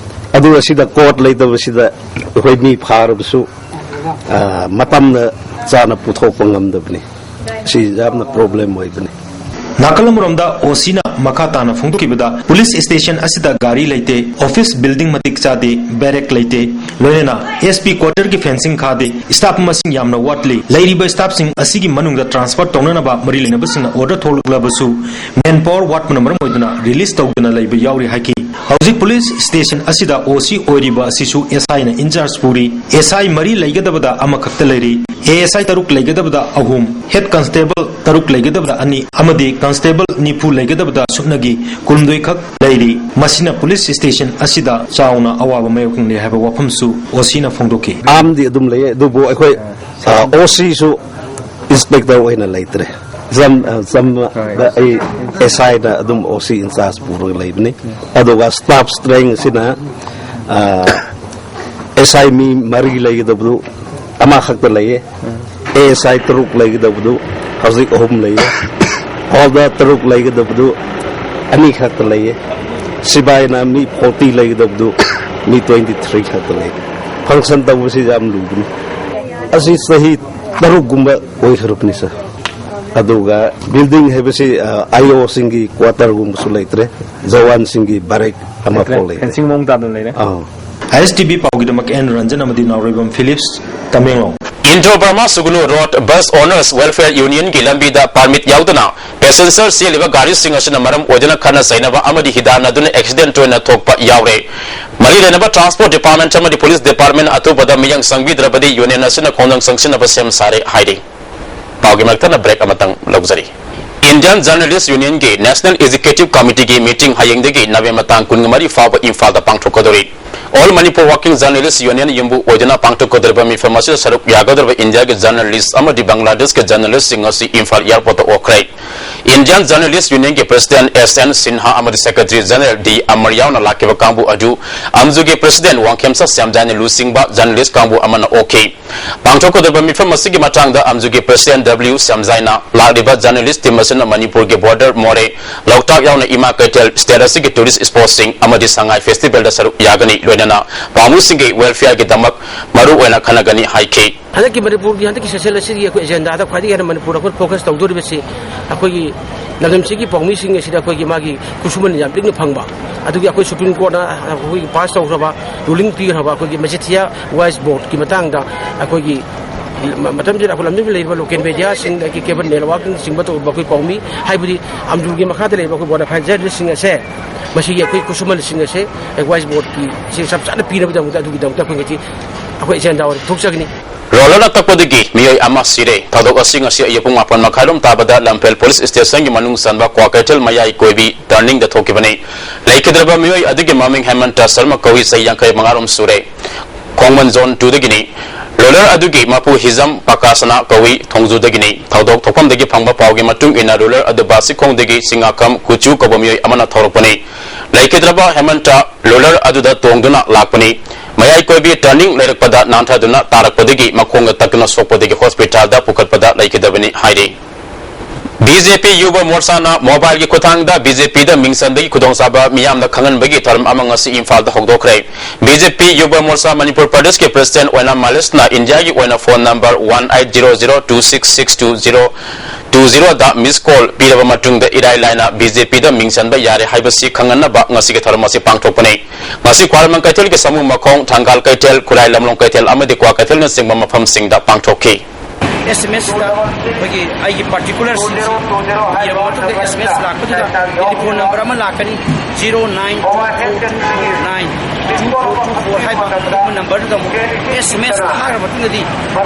ꯑꯗꯨꯒ ꯁꯤꯗ court ꯂꯩꯇꯕꯁꯤꯗ ꯑꯩꯈꯣꯏ ꯃꯤ ꯐꯥꯔꯕꯁꯨ, ꯑ, ꯃꯇꯝꯗ ꯆꯥꯅ ꯄꯨꯊꯣꯛꯄ ꯉꯝꯗꯕꯅꯤ꯫ ꯁꯤ ꯌꯥꯝꯅ problem ꯑꯣꯏꯕꯅꯤ꯫ ꯅꯥꯀꯜ ꯑꯃꯔꯣꯝꯗ ꯑꯣ ꯁꯤꯅ ꯃꯈꯥ ꯇꯥꯅ ꯐꯣꯡꯗꯣꯛꯈꯤꯕꯗ, ꯄꯨꯂꯤꯁ ꯁ꯭ꯇꯦꯁꯟ ꯑꯁꯤꯗ ꯒꯥꯔꯤ ꯂꯩꯇꯦ, ꯑꯣꯐꯤꯁ ꯕꯤꯜꯗꯤꯡ ꯃꯇꯤꯛ ꯆꯥꯗꯦ, ꯕꯦꯔꯦꯛ ꯂꯩꯇꯦ, ꯂꯣꯏꯅꯅ ꯑꯦꯁ ꯄꯤ ꯀ꯭ꯋꯥꯇꯔꯒꯤ ꯐꯦꯟꯁꯤꯡ ꯈꯥꯗꯦ, ꯁ꯭ꯇꯥꯐ ꯃꯁꯤꯡ ꯌꯥꯝꯅ ꯋꯥꯠꯂꯤ꯫ ꯂꯩꯔꯤꯕ ꯁ꯭ꯇꯥꯐꯁꯤꯡ ꯑꯁꯤꯒꯤ ꯃꯅꯨꯡꯗ ꯇ꯭ꯔꯥꯟꯁꯐꯔ ꯇꯧꯅꯅꯕ ꯃꯔꯤ ꯂꯩꯅꯕꯁꯤꯡꯅ ꯑꯣꯔꯗꯔ ꯊꯣꯛꯂꯛꯂꯕꯁꯨ ꯃꯦꯟ ꯄꯥꯋꯔ ꯋꯥꯠꯄꯅ ꯃꯔꯝ ꯑꯣꯏꯗꯨꯅ ꯔꯤꯂꯤꯁ ꯇꯧꯗꯅ ꯂꯩꯕ ꯌꯥꯎꯔꯤ ꯍꯥꯏꯈꯤ꯫ ꯍꯧꯖꯤꯛ ꯄꯨꯂꯤꯁ ꯁ꯭ꯇꯦꯁꯟ ꯑꯁꯤꯗ ꯑꯣ ꯁꯤ ꯑꯣꯏꯔꯤꯕ ꯑꯁꯤꯁꯨ ꯑꯦꯁ ꯑꯥꯏꯅ ꯏꯟꯆꯥꯔꯖ ꯄꯨꯔꯤ꯫ ꯑꯦꯁ ꯑꯥꯏ ꯃꯔꯤ ꯂꯩꯒꯗꯕꯗ ꯑꯃꯈꯛꯇ ꯂꯩꯔꯤ꯫ ꯑꯦ ꯑꯦꯁ ꯑꯥꯏ ꯇꯔꯨꯛ ꯂꯩꯒꯗꯕꯗ ꯑꯍꯨꯝ, ꯍꯦꯗ ꯀꯟꯁꯇꯦꯕꯜ ꯇꯔꯨꯛ ꯂꯩꯒꯗꯕꯗ ꯑꯅꯤ ꯑꯃꯗꯤ ꯀꯟꯁꯇꯦꯕꯜ ꯅꯤꯐꯨ ꯂꯩꯒꯗꯕꯗ ꯁꯨꯞꯅꯒꯤ ꯀꯨꯟꯍꯨꯝꯗꯣꯏ ꯈꯛ ꯂꯩꯔꯤ꯫ ꯃꯁꯤꯅ ꯄꯨꯂꯤꯁ ꯁ꯭ꯇꯦꯁꯟ ꯑꯁꯤꯗ ꯆꯥꯎꯅ ꯑꯋꯥꯕ ꯃꯥꯌꯣꯛꯅꯔꯤ ꯍꯥꯏꯕ ꯋꯥꯐꯝꯁꯨ ꯑꯣ ꯁꯤꯅ ꯐꯣꯡꯗꯣꯛꯈꯤ꯫ ꯑꯥꯝꯗꯤ ꯑꯗꯨꯝ ꯂꯩꯌꯦ, ꯑꯗꯨꯕꯨ ꯑꯩꯈꯣꯏ, ꯑ, ꯑꯣ ꯁꯤꯁꯨ ꯏꯟꯁꯄꯦꯛꯇꯔ ꯑꯣꯏꯅ ꯂꯩꯇ꯭ꯔꯦ꯫ ꯆꯝ-, ꯑ, ꯆꯝꯅ ꯍꯣꯏ꯫ ꯑꯩ ꯑꯦꯁ ꯑꯥꯏꯗ ꯑꯗꯨꯝ ꯑꯣ ꯁꯤ ꯏꯟꯆꯥꯔꯖ ꯄꯨꯔꯒ ꯂꯩꯕꯅꯤ꯫ ꯑꯗꯨꯒ ꯁ꯭ꯇꯥꯐ ꯁ꯭ꯇꯔꯦꯡ ꯑꯁꯤꯅ, ꯑ, ꯑꯦꯁ ꯑꯥꯏ ꯃꯤ ꯃꯔꯤ ꯂꯩꯒꯗꯕꯗꯨ ꯑꯃꯈꯛꯇ ꯂꯩꯌꯦ꯫ ꯑꯦ ꯑꯦꯁ ꯑꯥꯏ ꯇꯔꯨꯛ ꯂꯩꯒꯗꯕꯗꯨ ꯍꯧꯖꯤꯛ ꯑꯍꯨꯝ ꯂꯩꯌꯦ꯫ ꯍꯣꯜꯗꯔ ꯇꯔꯨꯛ ꯂꯩꯒꯗꯕꯗꯨ ꯑꯅꯤꯈꯛꯇ ꯂꯩꯌꯦ꯫ ꯁꯤꯕꯥꯏꯅ ꯃꯤ ꯐꯣꯔꯇꯤ ꯂꯩꯒꯗꯕꯗꯨ ꯃꯤ ꯇ꯭ꯋꯦꯟꯇꯤ ꯊ꯭ꯔꯤ ꯈꯛꯇ ꯂꯩ꯫ ꯐꯪꯁꯟ ꯇꯧꯕꯁꯤ ꯌꯥꯝ ꯂꯨꯕꯅꯤ꯫ ꯑꯁꯤ ꯆꯍꯤ ꯇꯔꯨꯛꯀꯨꯝꯕ ꯑꯣꯏꯈ꯭ꯔꯕꯅꯤ, ꯁꯥꯔ꯫ ꯑꯗꯨꯒ ꯕꯤꯜꯗꯤꯡ ꯍꯥꯏꯕꯁꯤ, ꯑ, ꯑꯥꯏ ꯑꯣꯁꯤꯡꯒꯤ ꯀ꯭ꯋꯥꯇꯔꯒꯨꯝꯕꯁꯨ ꯂꯩꯇ꯭ꯔꯦ, ꯖꯋꯥꯟꯁꯤꯡꯒꯤ ꯕꯦꯔꯦꯛ ꯑꯃꯐꯥꯎ ꯂꯩꯇ꯭ꯔꯦ꯫ ꯐꯦꯟꯁꯤꯡ ꯃꯑꯣꯡ ꯇꯥꯗꯅ ꯂꯩꯔꯦ꯫ ꯑꯥ꯫ ꯑꯥꯏ ꯑꯦꯁ ꯇꯤ ꯚꯤ ꯄꯥꯎꯒꯤꯗꯃꯛ ꯑꯦꯟ ꯔꯟꯖꯟ ꯑꯃꯗꯤ ꯅꯥꯎꯔꯩꯕꯝ ꯐꯤꯂꯤꯞꯁ, ꯇꯃꯦꯡꯂꯣꯡ꯫ ꯏꯟꯗ꯭ꯔꯣ ꯕꯔꯃꯥ ꯁꯨꯒꯅꯨ ꯔꯣꯗ ꯕꯁ ꯑꯣꯅꯔꯁ ꯋꯦꯜꯐꯤꯌꯔ ꯌꯨꯅꯤꯌꯟꯒꯤ ꯂꯝꯕꯤꯗ ꯄꯥꯔꯃꯤꯠ ꯌꯥꯎꯗꯅ ꯄꯦꯁꯦꯟꯖꯔ ꯆꯦꯜꯂꯤꯕ ꯒꯥꯔꯤꯁꯤꯡ ꯑꯁꯤꯅ ꯃꯔꯝ ꯑꯣꯏꯗꯨꯅ ꯈꯠꯅ ꯆꯩꯅꯕ ꯑꯃꯗꯤ ꯍꯤꯗꯥꯟꯅꯗꯨꯅ ꯑꯦꯛꯁꯤꯗꯦꯟ ꯇꯣꯏꯅ ꯊꯣꯛꯄ ꯌꯥꯎꯔꯦ꯫ ꯃꯔꯤ ꯂꯩꯅꯕ ꯇ꯭ꯔꯥꯟꯁꯄꯣꯔꯠ ꯗꯤꯄꯥꯔꯠꯃꯦꯟꯠ ꯑꯃꯗꯤ ꯄꯨꯂꯤꯁ ꯗꯤꯄꯥꯔꯠꯃꯦꯟꯠ ꯑꯊꯨꯕꯗ ꯃꯤꯠꯌꯦꯡ ꯆꯪꯕꯤꯗ꯭ꯔꯕꯗꯤ ꯌꯨꯅꯤꯌꯟ ꯑꯁꯤꯅ ꯈꯣꯡꯖꯪ ꯆꯪꯁꯤꯟꯅꯕ ꯁꯦꯝ ꯁꯥꯔꯦ ꯍꯥꯏꯔꯤ꯫ ꯄꯥꯎꯒꯤ ꯃꯔꯛꯇꯅ ꯕ꯭ꯔꯦꯛ ꯑꯃꯇꯪ ꯂꯧꯖꯔꯤ꯫ ꯏꯟꯗꯤꯌꯟ ꯖꯔꯅꯦꯂꯤꯁ꯭ꯠ ꯌꯨꯅꯤꯌꯟꯒꯤ ꯅꯦꯁꯅꯦꯜ ꯑꯦꯛꯖꯤꯀ꯭ꯌꯨꯇꯤꯕ ꯀꯃꯤꯇꯤꯒꯤ ꯃꯤꯇꯤꯡ ꯍꯌꯦꯡꯗꯒꯤ ꯅꯕꯦꯝꯕꯔ ꯇꯥꯡ ꯀꯨꯟꯃꯔꯤ ꯐꯥꯎꯕ ꯏꯝꯐꯥꯜꯗ ꯄꯥꯡꯊꯣꯛꯀꯗꯧꯔꯤ꯫ All Manipur working journalist union ꯌꯨꯝꯕꯨ ꯑꯣꯏꯗꯨꯅ ꯄꯥꯡꯊꯣꯛꯀꯗꯧꯔꯤꯕ ꯃꯤꯐꯝ ꯑꯁꯤꯗ ꯁꯔꯨꯛ ꯌꯥꯒꯗꯧꯔꯤꯕ ꯏꯟꯗꯤꯌꯥꯒꯤ ꯖꯔꯅꯦꯂꯤꯁ꯭ꯠ ꯑꯃꯗꯤ ꯕꯪꯒ꯭ꯂꯥꯗꯦꯁꯀꯤ ꯖꯔꯅꯦꯂꯤꯁ꯭ꯠꯁꯤꯡ ꯑꯁꯤ ꯏꯝꯐꯥꯜ ꯑꯦꯌꯔꯄꯣꯔꯠꯇ ꯑꯣꯛꯈ꯭ꯔꯦ꯫ Indian journalist ꯌꯨꯅꯤꯌꯟꯒꯤ president S and Sinha ꯑꯃꯗꯤ ꯁꯦꯀ꯭ꯔꯦꯇꯔꯤ ꯖꯦꯅꯔꯦꯜ ꯗꯤ ꯑꯃꯔ ꯌꯥꯎꯅ ꯂꯥꯛꯈꯤꯕ ꯀꯥꯡꯕꯨ ꯑꯗꯨ ꯑꯝꯖꯨꯒꯤ ꯄ꯭ꯔꯦꯁꯤꯗꯦꯟꯠ ꯋꯥꯡꯈꯦꯝꯆꯥ ꯁ꯭ꯌꯥꯝꯖꯥꯏꯅ ꯂꯨꯆꯤꯡꯕ ꯖꯔꯅꯦꯂꯤꯁ꯭ꯠ ꯀꯥꯡꯕꯨ ꯑꯃꯅ ꯑꯣꯛꯈꯤ꯫ ꯄꯥꯡꯊꯣꯛꯀꯗꯧꯔꯤꯕ ꯃꯤꯐꯝ ꯑꯁꯤꯒꯤ ꯃꯇꯥꯡꯗ ꯑꯝꯖꯨꯒꯤ ꯄ꯭ꯔꯦꯁꯤꯗꯦꯟꯠ ꯗꯕ꯭ꯂꯤꯎ ꯁ꯭ꯌꯥꯝꯖꯥꯏꯅ ꯂꯥꯛꯂꯤꯕ ꯖꯔꯅꯦꯂꯤꯁ꯭ꯠ ꯇꯤꯝ ꯑꯁꯤꯅ ꯃꯅꯤꯄꯨꯔꯒꯤ ꯕꯣꯔꯗꯔ, ꯃꯣꯔꯦ, ꯂꯣꯛꯇꯥꯛ ꯌꯥꯎꯅ ꯏꯃꯥ ꯀꯩꯊꯦꯜ, ꯁ꯭ꯇꯦꯠ ꯑꯁꯤꯒꯤ ꯇꯨꯔꯤꯁ꯭ꯠ ꯁ꯭ꯄꯣꯠꯁꯤꯡ ꯑꯃꯗꯤ ꯁꯉꯥꯏ ꯐꯦꯁꯇꯤꯚꯦꯜꯗ ꯁꯔꯨꯛ ꯌꯥꯒꯅꯤ, ꯂꯣꯏꯅꯅ ꯄꯥꯝꯕꯨꯁꯤꯡꯒꯤ ꯋꯦꯜꯐꯤꯌꯔꯒꯤꯗꯃꯛ ꯃꯔꯨ ꯑꯣꯏꯅ ꯈꯟꯅꯒꯅꯤ ꯍꯥꯏꯈꯤ꯫ ꯍꯟꯗꯛꯀꯤ ꯃꯅꯤꯄꯨꯔꯒꯤ ꯍꯟꯗꯛꯀꯤ ꯁꯦꯁꯟ ꯑꯁꯤꯒꯤ ꯑꯩꯈꯣꯏ ꯑꯦꯖꯦꯟꯗꯥꯗ ꯈ꯭ꯋꯥꯏꯗꯒꯤ ꯍꯦꯟꯅ ꯃꯅꯤꯄꯨꯔꯗ ꯑꯩꯈꯣꯏ ꯐꯣꯀꯁ ꯇꯧꯗꯣꯔꯤꯕꯁꯤ ꯑꯩꯈꯣꯏꯒꯤ ꯂꯝꯗꯝꯁꯤꯒꯤ ꯄꯥꯎꯃꯤꯁꯤꯡ ꯑꯁꯤꯗ ꯑꯩꯈꯣꯏꯒꯤ ꯃꯥꯒꯤ ꯈꯨꯠꯁꯨꯃꯟ ꯌꯥꯝ ꯂꯤꯛꯅ ꯐꯪꯕ, ꯑꯗꯨꯒꯤ ꯑꯩꯈꯣꯏ ꯁꯨꯄ꯭ꯔꯤꯝ ꯀꯣꯔꯠꯅ ꯑꯩꯈꯣꯏꯒꯤ ꯄꯥꯁ ꯇꯧꯈ꯭ꯔꯕ, ꯔꯨꯂꯤꯡ ꯄꯤꯈ꯭ꯔꯕ ꯑꯩꯈꯣꯏꯒꯤ ꯃꯦꯖꯤꯊꯤꯌꯥ ꯋꯥꯏꯁ ꯕꯣꯔꯗꯀꯤ ꯃꯇꯥꯡꯗ ꯑꯩꯈꯣꯏꯒꯤ ꯃ-, ꯃꯇꯝꯁꯤꯗ ꯑꯩꯈꯣꯏ ꯂꯝꯗꯝꯗ ꯂꯩꯔꯤꯕ ꯂꯣꯀꯦꯜ ꯃꯦꯗꯤꯌꯥꯁꯤꯡ, ꯑꯗꯒꯤ ꯀꯦꯕꯜ ꯅꯦꯠꯋꯥꯔꯛꯅꯆꯤꯡꯕ ꯇꯧꯔꯤꯕ ꯑꯩꯈꯣꯏ ꯄꯥꯎꯃꯤ, ꯍꯥꯏꯕꯗꯤ ꯑꯝꯗꯨꯒꯤ ꯃꯈꯥꯗ ꯂꯩꯔꯤꯕ ꯑꯩꯈꯣꯏ ꯕꯣꯅꯥꯐꯥꯏꯗ ꯖꯔꯅꯦꯂꯤꯁꯁꯤꯡ ꯑꯁꯦ, ꯃꯁꯤꯒꯤ ꯑꯩꯈꯣꯏ ꯈꯨꯠꯁꯨꯃꯟꯁꯤꯡ ꯑꯁꯦ ꯋꯥꯏꯁ ꯕꯣꯔꯗꯀꯤ ꯁꯤ ꯆꯞ ꯆꯥꯅ ꯄꯤꯅꯕꯒꯤꯗꯃꯛꯇ, ꯑꯗꯨꯒꯤꯗꯃꯛꯇ ꯑꯩꯈꯣꯏ ꯉꯁꯤ ꯑꯩꯈꯣꯏ ꯑꯦꯖꯦꯟꯗꯥ ꯑꯣꯏꯅ ꯄꯨꯊꯣꯛꯆꯒꯅꯤ꯫ ꯔꯣꯂꯔ ꯑꯇꯛꯄꯗꯒꯤ ꯃꯤꯑꯣꯏ ꯑꯃ ꯁꯤꯔꯦ꯫ ꯊꯧꯗꯣꯛ ꯑꯁꯤ ꯉꯁꯤ ꯑꯌꯨꯛ ꯄꯨꯡ ꯃꯥꯄꯟ ꯃꯈꯥꯏꯔꯣꯝ ꯇꯥꯕꯗ ꯂꯝꯐꯦꯜ ꯄꯨꯂꯤꯁ ꯁ꯭ꯇꯦꯁꯟꯒꯤ ꯃꯅꯨꯡ ꯆꯟꯕ ꯀ꯭ꯋꯥꯀꯩꯊꯦꯜ ꯃꯌꯥꯏ ꯀꯣꯏꯕꯤ ꯇꯔꯅꯤꯡꯗ ꯊꯣꯛꯈꯤꯕꯅꯤ꯫ ꯂꯩꯈꯤꯗ꯭ꯔꯕ ꯃꯤꯑꯣꯏ ꯑꯗꯨꯒꯤ ꯃꯃꯤꯡ ꯍꯦꯃꯟꯇ ꯁꯔꯃ ꯀꯧꯏ, ꯆꯍꯤ ꯌꯥꯡꯈꯩ ꯃꯉꯥꯔꯣꯝ ꯁꯨꯔꯦ꯫ ꯈꯣꯡꯃꯟ ꯖꯣꯟ ꯇꯨꯗꯒꯤꯅꯤ꯫ ꯔꯣꯂꯔ ꯑꯗꯨꯒꯤ ꯃꯄꯨ ꯍꯤꯖꯝ ꯄꯀꯥꯁꯅꯥ ꯀꯧꯏ, ꯊꯣꯡꯖꯨꯗꯒꯤꯅꯤ꯫ ꯊꯧꯗꯣꯛ ꯊꯣꯛꯐꯝꯗꯒꯤ ꯐꯪꯕ ꯄꯥꯎꯒꯤ ꯃꯇꯨꯡ ꯏꯟꯅ ꯔꯣꯂꯔ ꯑꯗꯨ ꯕꯥꯁꯤꯈꯣꯡꯗꯒꯤ ꯁꯤꯡꯉꯥꯈꯝ ꯀꯨꯆꯨ ꯀꯧꯕ ꯃꯤꯑꯣꯏ ꯑꯃꯅ ꯊꯧꯔꯛꯄꯅꯤ꯫ ꯂꯩꯈꯤꯗ꯭ꯔꯕ ꯍꯦꯃꯟꯇ ꯔꯣꯂꯔ ꯑꯗꯨꯗ ꯇꯣꯡꯗꯨꯅ ꯂꯥꯛꯄꯅꯤ꯫ ꯃꯌꯥꯏ ꯀꯣꯏꯕꯤ ꯇꯔꯅꯤꯡ ꯂꯩꯔꯛꯄꯗ ꯅꯥꯟꯊꯗꯨꯅ ꯇꯥꯔꯛꯄꯗꯒꯤ ꯃꯈꯣꯡꯗ ꯇꯛꯇꯨꯅ ꯁꯣꯛꯄꯗꯒꯤ ꯍꯣꯁꯄꯤꯇꯥꯜꯗ ꯄꯨꯈꯠꯄꯗ ꯂꯩꯈꯤꯗꯕꯅꯤ ꯍꯥꯏꯔꯤ꯫ ꯕꯤ ꯖꯦ ꯄꯤ ꯌꯨꯕ ꯃꯣꯔꯆꯥꯅ ꯃꯣꯕꯥꯏꯜꯒꯤ ꯈꯨꯠꯊꯥꯡꯗ ꯕꯤ ꯖꯦ ꯄꯤꯗ ꯃꯤꯡ ꯆꯟꯕꯒꯤ ꯈꯨꯗꯣꯡꯆꯥꯕ ꯃꯤꯌꯥꯝꯗ ꯈꯪꯍꯟꯕꯒꯤ ꯊꯧꯔꯝ ꯑꯃ ꯉꯁꯤ ꯏꯝꯐꯥꯜꯗ ꯍꯧꯗꯣꯛꯈ꯭ꯔꯦ꯫ ꯕꯤ ꯖꯦ ꯄꯤ ꯌꯨꯕ ꯃꯣꯔꯆꯥ ꯃꯅꯤꯄꯨꯔ ꯄ꯭ꯔꯗꯦꯁꯀꯤ ꯄ꯭ꯔꯁꯤꯗꯦꯟꯠ ꯑꯣꯏꯅ ꯃꯥꯂꯤꯁꯅ ꯏꯟꯗꯤꯌꯥꯒꯤ ꯑꯣꯏꯅ phone number one eight zero zero two six six two zero two zero ꯗ ꯃꯤꯁ ꯀꯣꯜ ꯄꯤꯔꯕ ꯃꯇꯨꯡꯗ ꯏꯔꯥꯏ ꯂꯥꯏꯅ ꯕꯤ ꯖꯦ ꯄꯤꯗ ꯃꯤꯡ ꯆꯟꯕ ꯌꯥꯔꯦ ꯍꯥꯏꯕꯁꯤ ꯈꯪꯍꯟꯅꯕ ꯉꯁꯤꯒꯤ ꯊꯧꯔꯝ ꯑꯁꯤ ꯄꯥꯡꯊꯣꯛꯄꯅꯤ꯫ ꯉꯁꯤ ꯈ꯭ꯋꯥꯏꯔꯝꯕꯟ ꯀꯩꯊꯦꯜꯒꯤ ꯁꯥꯃꯨ ꯃꯈꯣꯡ, ꯊꯪꯒꯥꯜ ꯀꯩꯊꯦꯜ, ꯈꯨꯔꯥꯏ ꯂꯝꯂꯣꯡ ꯀꯩꯊꯦꯜ ꯑꯃꯗꯤ ꯀ꯭ꯋꯥꯀꯩꯊꯦꯜꯅꯆꯤꯡꯕ ꯃꯐꯝꯁꯤꯡꯗ ꯄꯥꯡꯊꯣꯛꯈꯤ꯫ ꯑꯦꯁ ꯑꯦꯝ ꯑꯦꯁꯇ ꯑꯩꯈꯣꯏꯒꯤ ꯑꯩꯒꯤ ꯄꯥꯔꯇꯤꯀꯨꯂꯔꯁꯤꯡꯁꯦ ꯌꯦꯡꯉ ꯃꯇꯨꯡꯗ ꯑꯦꯁ ꯑꯦꯝ ꯑꯦꯁ ꯂꯥꯛꯄꯗꯨꯗ ꯇꯦꯂꯤꯐꯣꯟ ꯅꯝꯕꯔ ꯑꯃ ꯂꯥꯛꯀꯅꯤ, zero nine four two four nine two four two four ꯍꯥꯏꯕ ꯑꯗꯨꯒꯨꯝꯕ ꯅꯝꯕꯔꯗꯨꯗ ꯑꯃꯨꯛ ꯑꯦꯁ ꯑꯦꯝ ꯑꯦꯁ ꯊꯥꯈ꯭ꯔ ꯃꯇꯨꯡꯗꯗꯤ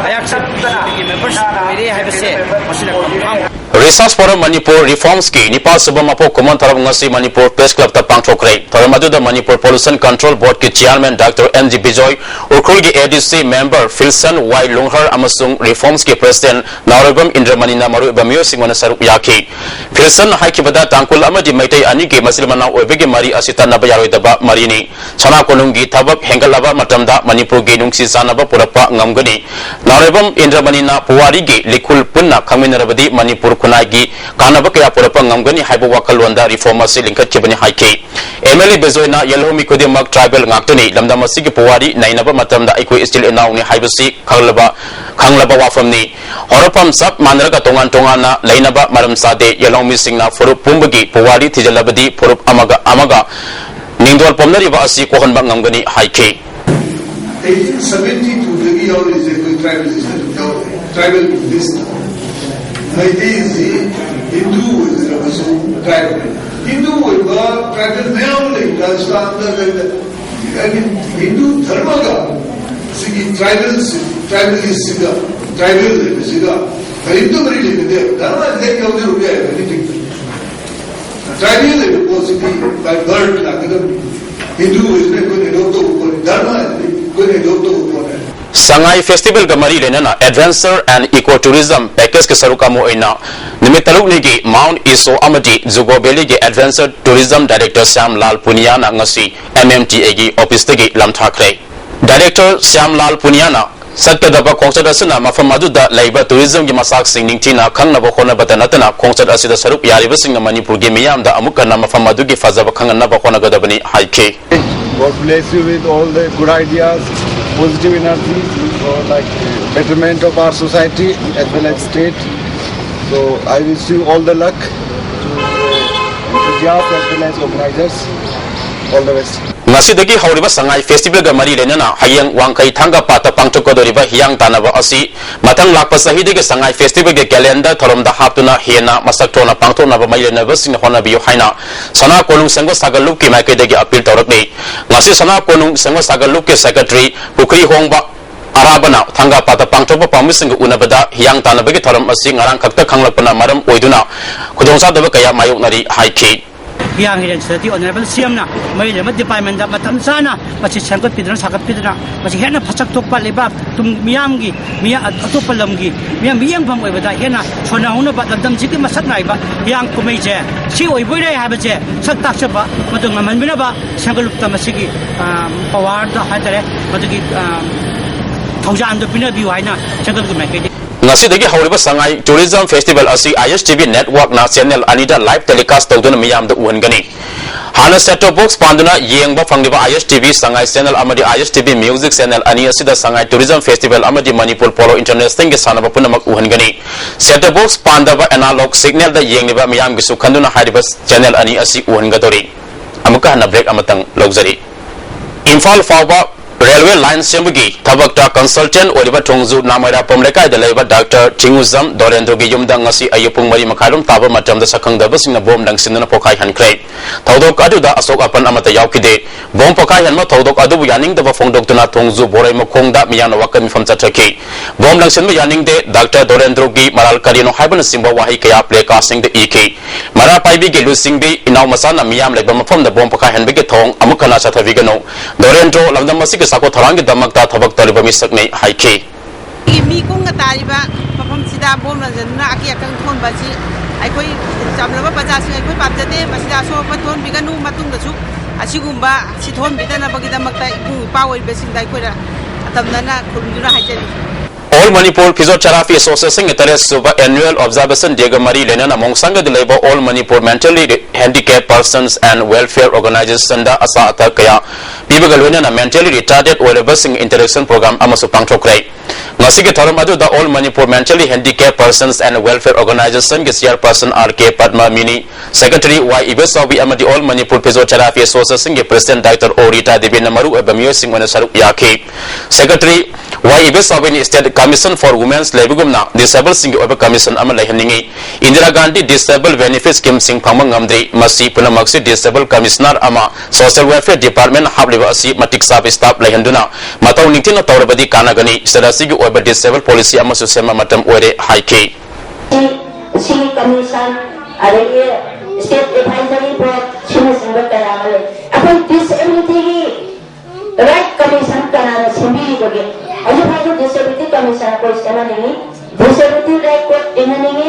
ꯑꯩꯍꯥꯛꯁꯦ ꯕꯤ ꯖꯦ ꯄꯤꯒꯤ ꯃꯦꯝꯕꯔꯁꯤꯞ ꯑꯣꯏꯔꯦ ꯍꯥꯏꯕꯁꯦ ꯃꯁꯤꯅ ꯀꯟꯐꯥꯔꯝ Research for Myanmar Reformsꯀꯤ ꯅꯤꯄꯥꯜ ꯁꯨꯕ ꯃꯄꯣꯛ ꯀꯨꯝꯑꯣꯟ ꯊꯧꯔꯝ ꯉꯁꯤ ꯃꯅꯤꯄꯨꯔ ꯄ꯭ꯔꯦꯁ ꯀ꯭ꯂꯕꯇ ꯄꯥꯡꯊꯣꯛꯈ꯭ꯔꯦ꯫ ꯊꯧꯔꯝ ꯑꯗꯨꯗ ꯃꯅꯤꯄꯨꯔ Pollution Control Boardꯀꯤ chairman doctor N G Bijoy, ꯎꯈ꯭ꯔꯨꯜꯒꯤ ꯑꯦ ꯗꯤ ꯁꯤ ꯃꯦꯝꯕꯔ ꯐꯤꯜꯁꯟ ꯋꯥꯏ ꯂꯨꯡꯍꯔ ꯑꯃꯁꯨꯡ ꯔꯤꯐꯣꯔꯝꯁꯀꯤ ꯄ꯭ꯔꯁꯤꯗꯦꯟꯠ ꯅꯥꯎꯔꯦꯝꯕꯝ ꯏꯟꯗ꯭ꯔꯃꯅꯤꯅ ꯃꯔꯨꯑꯣꯏꯕ ꯃꯤꯑꯣꯏꯁꯤꯡ ꯑꯣꯏꯅ ꯁꯔꯨꯛ ꯌꯥꯈꯤ꯫ ꯐꯤꯜꯁꯟꯅ ꯍꯥꯏꯈꯤꯕꯗ ꯇꯥꯡꯈꯨꯜ ꯑꯃꯗꯤ ꯃꯩꯇꯩ ꯑꯅꯤꯒꯤ ꯃꯆꯤꯟ ꯃꯅꯥꯎ ꯑꯣꯏꯕꯒꯤ ꯃꯔꯤ ꯑꯁꯤ ꯇꯠꯅꯕ ꯌꯥꯔꯣꯏꯗꯕ ꯃꯔꯤꯅꯤ꯫ ꯁꯅꯥ ꯀꯣꯅꯨꯡꯒꯤ ꯊꯕꯛ ꯍꯦꯟꯒꯠꯂꯕ ꯃꯇꯝꯗ ꯃꯅꯤꯄꯨꯔꯒꯤ ꯅꯨꯡꯁꯤ ꯆꯥꯟꯅꯕ ꯄꯨꯔꯛꯄ ꯉꯝꯒꯅꯤ꯫ ꯅꯥꯎꯔꯦꯝꯕꯝ ꯏꯟꯗ꯭ꯔꯃꯅꯤꯅ ꯄꯨꯋꯥꯔꯤꯒꯤ ꯂꯤꯈꯨꯜ ꯄꯨꯟꯅ ꯈꯪꯃꯤꯟꯅꯔꯕꯗꯤ ꯃꯅꯤꯄꯨꯔ ꯈꯨꯟꯅꯥꯏꯒꯤ ꯀꯥꯟꯅꯕ ꯀꯌꯥ ꯄꯨꯔꯛꯄ ꯉꯝꯒꯅꯤ ꯍꯥꯏꯕ ꯋꯥꯈꯜꯂꯣꯟꯗ reform ꯑꯁꯤ ꯂꯤꯡꯈꯠꯈꯤꯕꯅꯤ ꯍꯥꯏꯈꯤ꯫ MLA ꯕꯤꯖꯣꯏꯅ ꯌꯦꯜꯍꯧꯃꯤ ꯈꯨꯗꯤꯡꯃꯛ tribal ꯉꯥꯛꯇꯅꯤ, ꯂꯝꯗꯝ ꯑꯁꯤꯒꯤ ꯄꯨꯋꯥꯔꯤ ꯅꯩꯅꯕ ꯃꯇꯝꯗ ꯑꯩꯈꯣꯏ ꯏꯆꯤꯜ ꯏꯅꯥꯎꯅꯤ ꯍꯥꯏꯕꯁꯤ ꯈꯪꯂꯕ, ꯈꯪꯂꯕ ꯋꯥꯐꯝꯅꯤ꯫ ꯍꯧꯔꯛꯐꯝ ꯆꯞ ꯃꯥꯟꯅꯔꯒ ꯇꯣꯉꯥꯟ ꯇꯣꯉꯥꯟꯅ ꯂꯩꯅꯕ ꯃꯔꯝ ꯆꯥꯗꯦ꯫ ꯌꯦꯜꯍꯧꯃꯤꯁꯤꯡꯅ ꯐꯨꯔꯨꯞ ꯄꯨꯝꯕꯒꯤ ꯄꯨꯋꯥꯔꯤ ꯊꯤꯖꯤꯜꯂꯕꯗꯤ ꯐꯨꯔꯨꯞ ꯑꯃꯒ ꯑꯃꯒ ꯃꯤꯡꯗꯣꯜ ꯄꯣꯝꯅꯔꯤꯕ ꯑꯁꯤ ꯀꯣꯛꯍꯟꯕ ꯉꯝꯒꯅꯤ ꯍꯥꯏꯈꯤ꯫ ꯑꯩꯠꯇꯤꯟ ꯁꯚꯦꯟꯇꯤ ꯇꯨꯗꯒꯤ ꯌꯥꯎꯔꯤꯁꯦ ꯑꯩꯈꯣꯏ tribal list ꯑꯗꯨꯝ ꯌꯥꯎꯔꯦ, tribal list꯫ ꯃꯩꯇꯩꯁꯤ Hindu ꯑꯣꯏꯖꯔꯕꯁꯨ tribal, Hindu ꯑꯣꯏꯕ tribal ꯃꯌꯥꯝ ꯑꯃ ꯂꯩ ꯔꯥꯖꯁꯊꯥꯟꯗ, ꯀꯩꯗ꯫ ꯍꯥꯏꯗꯤ ꯍꯤꯟꯗꯨ ꯙꯔꯃꯒ ꯁꯤꯒꯤ tribal, tribal listꯁꯤꯒ, tribal ꯂꯩꯕꯁꯤꯒ ꯀꯔꯤꯝꯇ ꯃꯔꯤ ꯂꯩꯅꯗꯦ꯫ ꯙꯔꯃ ꯍꯦꯛ ꯌꯥꯎꯖꯔꯨꯕ ꯌꯥꯏ, ꯃꯅꯤꯄꯨꯔꯗ꯫ Tribal ꯂꯩꯕ ꯄꯣꯠꯁꯤꯗꯤ by birth ꯂꯥꯛꯀꯗꯕꯅꯤ꯫ ꯍꯤꯟꯗꯨ ꯑꯣꯏꯁꯤꯅ ꯑꯩꯈꯣꯏꯅ adopt ꯇꯧꯕ ꯄꯣꯠꯅꯤ, ꯙꯔꯃ ꯍꯥꯏꯁꯤꯗꯤ ꯑꯩꯈꯣꯏꯅ adopt ꯇꯧꯕ ꯄꯣꯠꯅꯤ꯫ ꯁꯉꯥꯏ festivalꯒ ꯃꯔꯤ ꯂꯩꯅꯅ adventure and eco tourism packageꯀꯤ ꯁꯔꯨꯛ ꯑꯃ ꯑꯣꯏꯅ ꯅꯨꯃꯤꯠ ꯇꯔꯨꯛꯅꯤꯒꯤ Mount Iso ꯑꯃꯗꯤ Jugo Valleyꯒꯤ adventure tourism director Shyam ꯂꯥꯜ ꯄꯨꯅꯤꯌꯥꯅ ꯉꯁꯤ MMTAꯒꯤ officeꯇꯒꯤ ꯂꯝꯊꯥꯈ꯭ꯔꯦ꯫ Director ꯁ꯭ꯌꯥꯝ ꯂꯥꯜ ꯄꯨꯅꯤꯌꯥꯅ ꯆꯠꯀꯗꯕ ꯈꯣꯡꯆꯠ ꯑꯁꯤꯅ ꯃꯐꯝ ꯑꯗꯨꯗ ꯂꯩꯕ tourismꯒꯤ ꯃꯆꯥꯛꯁꯤꯡ ꯅꯤꯡꯊꯤꯅ ꯈꯪꯅꯕ ꯍꯣꯠꯅꯕꯇ ꯅꯠꯇꯅ ꯈꯣꯡꯆꯠ ꯑꯁꯤꯗ ꯁꯔꯨꯛ ꯌꯥꯔꯤꯕꯁꯤꯡꯅ ꯃꯅꯤꯄꯨꯔꯒꯤ ꯃꯤꯌꯥꯝꯗ ꯑꯃꯨꯛ ꯍꯟꯅ ꯃꯐꯝ ꯑꯗꯨꯒꯤ ꯐꯖꯕ ꯈꯪꯍꯟꯅꯕ ꯍꯣꯠꯅꯒꯗꯕꯅꯤ ꯍꯥꯏꯈꯤ꯫ God bless you with all the good ideas, positive energies for, like, betterment of our society as well as state. So I wish you all the luck to the enthusiasts as well as organizers. All the best. ꯉꯁꯤꯗꯒꯤ ꯍꯧꯔꯤꯕ ꯁꯉꯥꯏ festivalꯒ ꯃꯔꯤ ꯂꯩꯅꯅ ꯍꯌꯦꯡ ꯋꯥꯡꯈꯩ ꯊꯥꯡꯒ ꯄꯥꯠꯇ ꯄꯥꯡꯊꯣꯛꯀꯗꯧꯔꯤꯕ ꯍꯤꯌꯥꯡ ꯇꯥꯟꯅꯕ ꯑꯁꯤ ꯃꯊꯪ ꯂꯥꯛꯄ ꯆꯍꯤꯗꯒꯤ ꯁꯉꯥꯏ festivalꯒꯤ calendar ꯊꯧꯔꯝꯗ ꯍꯥꯞꯇꯨꯅ ꯍꯦꯟꯅ ꯃꯁꯛ ꯊꯣꯛꯅ ꯄꯥꯡꯊꯣꯛꯅꯕ ꯃꯔꯤ ꯂꯩꯅꯕꯁꯤꯡꯅ ꯍꯣꯠꯅꯕꯤꯌꯨ ꯍꯥꯏꯅ ꯁꯅꯥ ꯀꯣꯅꯨꯡ ꯁꯦꯝꯒꯠ ꯁꯥꯒꯠꯂꯨꯞꯀꯤ ꯃꯥꯏꯀꯩꯗꯒꯤ appeal ꯇꯧꯔꯛꯂꯤ꯫ ꯉꯁꯤ ꯁꯅꯥ ꯀꯣꯅꯨꯡ ꯁꯦꯝꯒꯠ ꯁꯥꯒꯠꯂꯨꯞꯀꯤ secretary ꯄꯨꯈ꯭ꯔꯤ ꯍꯣꯡꯕ ꯑꯔꯥꯕꯅ ꯊꯥꯡꯒ ꯄꯥꯠꯇ ꯄꯥꯡꯊꯣꯛꯄ ꯄꯥꯝꯕꯤꯁꯤꯡꯒ ꯎꯅꯕꯗ ꯍꯤꯌꯥꯡ ꯇꯥꯟꯅꯕꯒꯤ ꯊꯧꯔꯝ ꯑꯁꯤ ꯉꯔꯥꯡ ꯈꯛꯇ ꯈꯪꯂꯛꯄꯅ ꯃꯔꯝ ꯑꯣꯏꯗꯨꯅ ꯈꯨꯗꯣꯡꯆꯥꯗꯕ ꯀꯌꯥ ꯃꯥꯌꯣꯛꯅꯔꯤ ꯍꯥꯏꯈꯤ꯫ ꯍꯤꯌꯥꯡ ꯍꯤꯔꯦꯟ society honourable CMꯅ ꯃꯔꯤ ꯂꯩꯅꯕ departmentꯇ ꯃꯇꯝ ꯆꯥꯅ ꯃꯁꯤ ꯁꯦꯝꯒꯠꯄꯤꯗꯨꯅ ꯁꯥꯒꯠꯄꯤꯗꯨꯅ ꯃꯁꯤ ꯍꯦꯟꯅ ꯐꯖ ꯊꯣꯛꯄ ꯂꯩꯕꯥꯛ ꯇꯨꯡ ꯃꯤꯌꯥꯝꯒꯤ, ꯃꯤꯌꯥ-, ꯑꯇꯣꯞꯄ ꯂꯝꯒꯤ ꯃꯤꯌꯥꯝ ꯃꯤꯠꯌꯦꯡꯐꯝ ꯑꯣꯏꯕꯗ ꯍꯦꯟꯅ ꯁꯣꯟꯅꯍꯧꯅꯕ ꯂꯝꯗꯝꯁꯤꯒꯤ ꯃꯁꯛ ꯅꯥꯏꯕ ꯍꯤꯌꯥꯡ ꯀꯨꯝꯍꯩꯁꯦ ꯁꯤ ꯑꯣꯏꯕꯣꯏꯔꯦ ꯍꯥꯏꯕꯁꯦ ꯁꯛ ꯇꯥꯛꯆꯕ ꯃꯗꯨ ꯉꯝꯍꯟꯕꯤꯅꯕ ꯁꯦꯝꯒꯠꯂꯨꯞꯇ ꯃꯁꯤꯒꯤ, ꯑ, powerꯗ ꯍꯥꯏꯇꯥꯔꯦ, ꯃꯗꯨꯒꯤ, ꯑ, ꯊꯧꯖꯥꯜꯗꯨ ꯄꯤꯅꯕꯤꯌꯨ ꯍꯥꯏꯅ ꯁꯦꯝꯒꯠꯂꯨꯞꯀꯤ ꯃꯥꯏꯀꯩꯗꯒꯤ ꯉꯁꯤꯗꯒꯤ ꯍꯧꯔꯤꯕ ꯁꯉꯥꯏ Tourism Festival ꯑꯁꯤ I S T V networkꯅ channel ꯑꯅꯤꯗ live telecast ꯇꯧꯗꯨꯅ ꯃꯤꯌꯥꯝꯗ ꯎꯍꯟꯒꯅꯤ꯫ ꯍꯥꯟꯅ set-top box ꯄꯥꯟꯗꯨꯅ ꯌꯦꯡꯕ ꯐꯪꯂꯤꯕ I S T V Sangai channel ꯑꯃꯗꯤ I S T V Music channel ꯑꯅꯤ ꯑꯁꯤꯗ ꯁꯉꯥꯏ Tourism Festival ꯑꯃꯗꯤ ꯃꯅꯤꯄꯨꯔ Polo Internationalꯒꯤ ꯁꯥꯟꯅꯕ ꯄꯨꯝꯅꯃꯛ ꯎꯍꯟꯒꯅꯤ꯫ Set-top box ꯄꯥꯟꯗꯕ analog signalꯗ ꯌꯦꯡꯂꯤꯕ ꯃꯤꯌꯥꯝꯒꯤꯁꯨ ꯈꯟꯗꯨꯅ ꯍꯥꯏꯔꯤꯕ channel ꯑꯅꯤ ꯑꯁꯤ ꯎꯍꯟꯒꯗꯧꯔꯤ꯫ ꯑꯃꯨꯛꯀ ꯍꯟꯅ break ꯑꯃꯇꯪ ꯂꯧꯖꯔꯤ꯫ ꯏꯝꯐꯥꯜ ꯐꯥꯎꯕ railway line ꯁꯦꯝꯕꯒꯤ ꯊꯕꯛꯇ consultant ꯑꯣꯏꯔꯤꯕ ꯊꯣꯡꯖꯨ ꯅꯥꯃꯩꯔꯥꯄꯝ ꯂꯩꯀꯥꯏꯗ ꯂꯩꯕ Doctor ꯊꯤꯡꯉꯨꯖꯝ ꯗꯣꯔꯦꯟꯗ꯭ꯔꯣꯒꯤ ꯌꯨꯝꯗ ꯉꯁꯤ ꯑꯌꯨꯛ ꯄꯨꯡ ꯃꯔꯤ ꯃꯈꯥꯏꯔꯣꯝ ꯇꯥꯕ ꯃꯇꯝꯗ ꯁꯛꯈꯪꯗꯕꯁꯤꯡꯅ bomb ꯂꯪꯁꯤꯟꯗꯨꯅ ꯄꯣꯈꯥꯏꯍꯟꯈ꯭ꯔꯦ꯫ ꯊꯧꯗꯣꯛ ꯑꯗꯨꯗ ꯑꯁꯣꯛ ꯑꯄꯟ ꯑꯃꯠꯇ ꯌꯥꯎꯈꯤꯗꯦ꯫ Bomb ꯄꯣꯈꯥꯏꯍꯟꯕ ꯊꯧꯗꯣꯛ ꯑꯗꯨꯕꯨ ꯌꯥꯅꯤꯡꯗꯕ ꯐꯣꯡꯗꯣꯛꯇꯨꯅ ꯊꯣꯡꯖꯨ ꯕꯣꯔꯩ ꯃꯈꯣꯡꯗ ꯃꯤꯌꯥꯝꯅ ꯋꯥꯀꯠ ꯃꯤꯐꯝ ꯆꯠꯊꯈꯤ꯫ Bomb ꯂꯪꯁꯤꯟꯕ ꯌꯥꯅꯤꯡꯗꯦ, Doctor ꯗꯣꯔꯦꯟꯗ꯭ꯔꯣꯒꯤ ꯃꯔꯥꯜ ꯀꯔꯤꯅꯣ ꯍꯥꯏꯕꯅꯆꯤꯡꯕ ꯋꯥꯍꯩ ꯀꯌꯥ placardꯁꯤꯡꯗ ꯏꯈꯤ꯫ ꯃꯔꯥ ꯄꯥꯏꯕꯤꯒꯤ ꯂꯨꯆꯤꯡꯕꯤ ꯏꯅꯥꯎ ꯃꯆꯥꯅ ꯃꯤꯌꯥꯝ ꯂꯩꯕ ꯃꯐꯝꯗ bomb ꯄꯣꯈꯥꯏꯍꯟꯕꯒꯤ ꯊꯧꯑꯣꯡ ꯑꯃꯨꯛ ꯍꯟꯅ ꯆꯠꯊꯕꯤꯒꯅꯨ꯫ ꯗꯣꯔꯦꯟꯗ꯭ꯔꯣ ꯂꯝꯗꯝ ꯑꯁꯤꯒꯤ ꯆꯥꯎꯈꯠ ꯊꯧꯔꯥꯡꯒꯤꯗꯃꯛꯇ ꯊꯕꯛ ꯇꯧꯔꯤꯕ ꯃꯤꯁꯛꯅꯤ ꯍꯥꯏꯈꯤ꯫ ꯑꯩꯒꯤ ꯃꯤ ꯀꯨꯡꯅ ꯇꯥꯔꯤꯕ ꯃꯐꯝꯁꯤꯗ bomb ꯂꯪꯁꯤꯟꯗꯨꯅ ꯑꯀꯤ ꯑꯈꯪ ꯊꯣꯛꯍꯟꯕ ꯑꯁꯤ ꯑꯩꯈꯣꯏ ꯆꯝꯂꯕ ꯄ꯭ꯔꯖꯥꯁꯤꯡ ꯑꯩꯈꯣꯏ ꯄꯥꯝꯖꯗꯦ꯫ ꯃꯁꯤꯗ ꯑꯁꯣꯛ ꯑꯄꯟ ꯊꯣꯛꯍꯟꯕꯤꯒꯅꯨ꯫ ꯃꯇꯨꯡꯗꯁꯨ ꯑꯁꯤꯒꯨꯝꯕ ꯁꯤ ꯊꯣꯛꯍꯟꯕꯤꯗꯅꯕꯒꯤꯗꯃꯛꯇ ꯏꯕꯨꯡ ꯏꯄꯥ ꯑꯣꯏꯔꯤꯕꯁꯤꯡꯗ ꯑꯩꯈꯣꯏꯅ ꯑꯇꯝꯅꯅ ꯈꯨꯔꯨꯝꯗꯨꯅ ꯍꯥꯏꯖꯔꯤ꯫ All Manipur Physiotherapy Associationꯒꯤ ꯇꯔꯦꯠ ꯁꯨꯕ annual observation dayꯒ ꯃꯔꯤ ꯂꯩꯅꯅ ꯃꯣꯡꯁꯥꯡꯒꯗ ꯂꯩꯕ All Manipur Mentally Handicapped Persons and Welfare Organizationꯗ ꯑꯆꯥ ꯑꯊꯛ ꯀꯌꯥ ꯄꯤꯕꯒ ꯂꯣꯏꯅꯅ mentally retarded ꯑꯣꯏꯔꯕꯁꯤꯡ interaction program ꯑꯃꯁꯨ ꯄꯥꯡꯊꯣꯛꯈ꯭ꯔꯦ꯫ ꯉꯁꯤꯒꯤ ꯊꯧꯔꯝ ꯑꯗꯨꯗ All Manipur Mentally Handicapped Persons and Welfare Organizationꯒꯤ chairperson R K ꯄꯗꯃꯃꯤꯅꯤ, secretary ꯋꯥꯏ ꯏꯕꯦꯆꯥꯎꯕꯤ ꯑꯃꯗꯤ All Manipur Physiotherapy Associationꯒꯤ president Doctor ꯑꯣ ꯔꯤꯇꯥ ꯗꯦꯕꯤꯅ ꯃꯔꯨꯑꯣꯏꯕ ꯃꯤꯑꯣꯏꯁꯤꯡ ꯑꯣꯏꯅ ꯁꯔꯨꯛ ꯌꯥꯈꯤ꯫ Secretary Y ꯏꯕꯦꯆꯥꯎꯕꯤꯅ State Commission for Womenꯁ ꯂꯩꯕꯒꯨꯝꯅ disabledꯁꯤꯡꯒꯤ ꯑꯣꯏꯕ commission ꯑꯃ ꯂꯩꯍꯟꯅꯤꯡꯏ꯫ ꯏꯟꯗꯤꯔꯥ ꯒꯥꯟꯙꯤ disable benefit schemeꯁꯤꯡ ꯐꯪꯕ ꯉꯝꯗ꯭ꯔꯤ꯫ ꯃꯁꯤ ꯄꯨꯝꯅꯃꯛꯁꯤ disable commissioner ꯑꯃ Social Welfare Department ꯍꯥꯞꯂꯤꯕ ꯑꯁꯤ ꯃꯇꯤꯛ ꯆꯥꯕ staff ꯂꯩꯍꯟꯗꯨꯅ ꯃꯇꯧ ꯅꯤꯡꯊꯤꯅ ꯇꯧꯔꯕꯗꯤ ꯀꯥꯟꯅꯒꯅꯤ꯫ State ꯑꯁꯤꯒꯤ ꯑꯣꯏꯕ disable policy ꯑꯃꯁꯨ ꯁꯦꯝꯕ ꯃꯇꯝ ꯑꯣꯏꯔꯦ ꯍꯥꯏꯈꯤ꯫ ꯁꯤ, ꯁꯤꯒꯤ commission, ꯑꯗꯒꯤ State Advisory Board ꯁꯤꯅꯆꯤꯡꯕ ꯀꯌꯥ ꯑꯃ ꯂꯩ꯫ ꯑꯩꯈꯣꯏ disabilityꯒꯤ right commission ꯀꯅꯥꯅ ꯁꯦꯝꯕꯤꯔꯤꯕꯒꯦ? ꯍꯧꯖꯤꯛ ꯐꯥꯎꯕ disability commission ꯑꯩꯈꯣꯏ ꯁꯦꯝꯍꯟꯅꯤꯡꯉꯤ, disability right code ꯏꯟꯍꯟꯅꯤꯡꯉꯤ,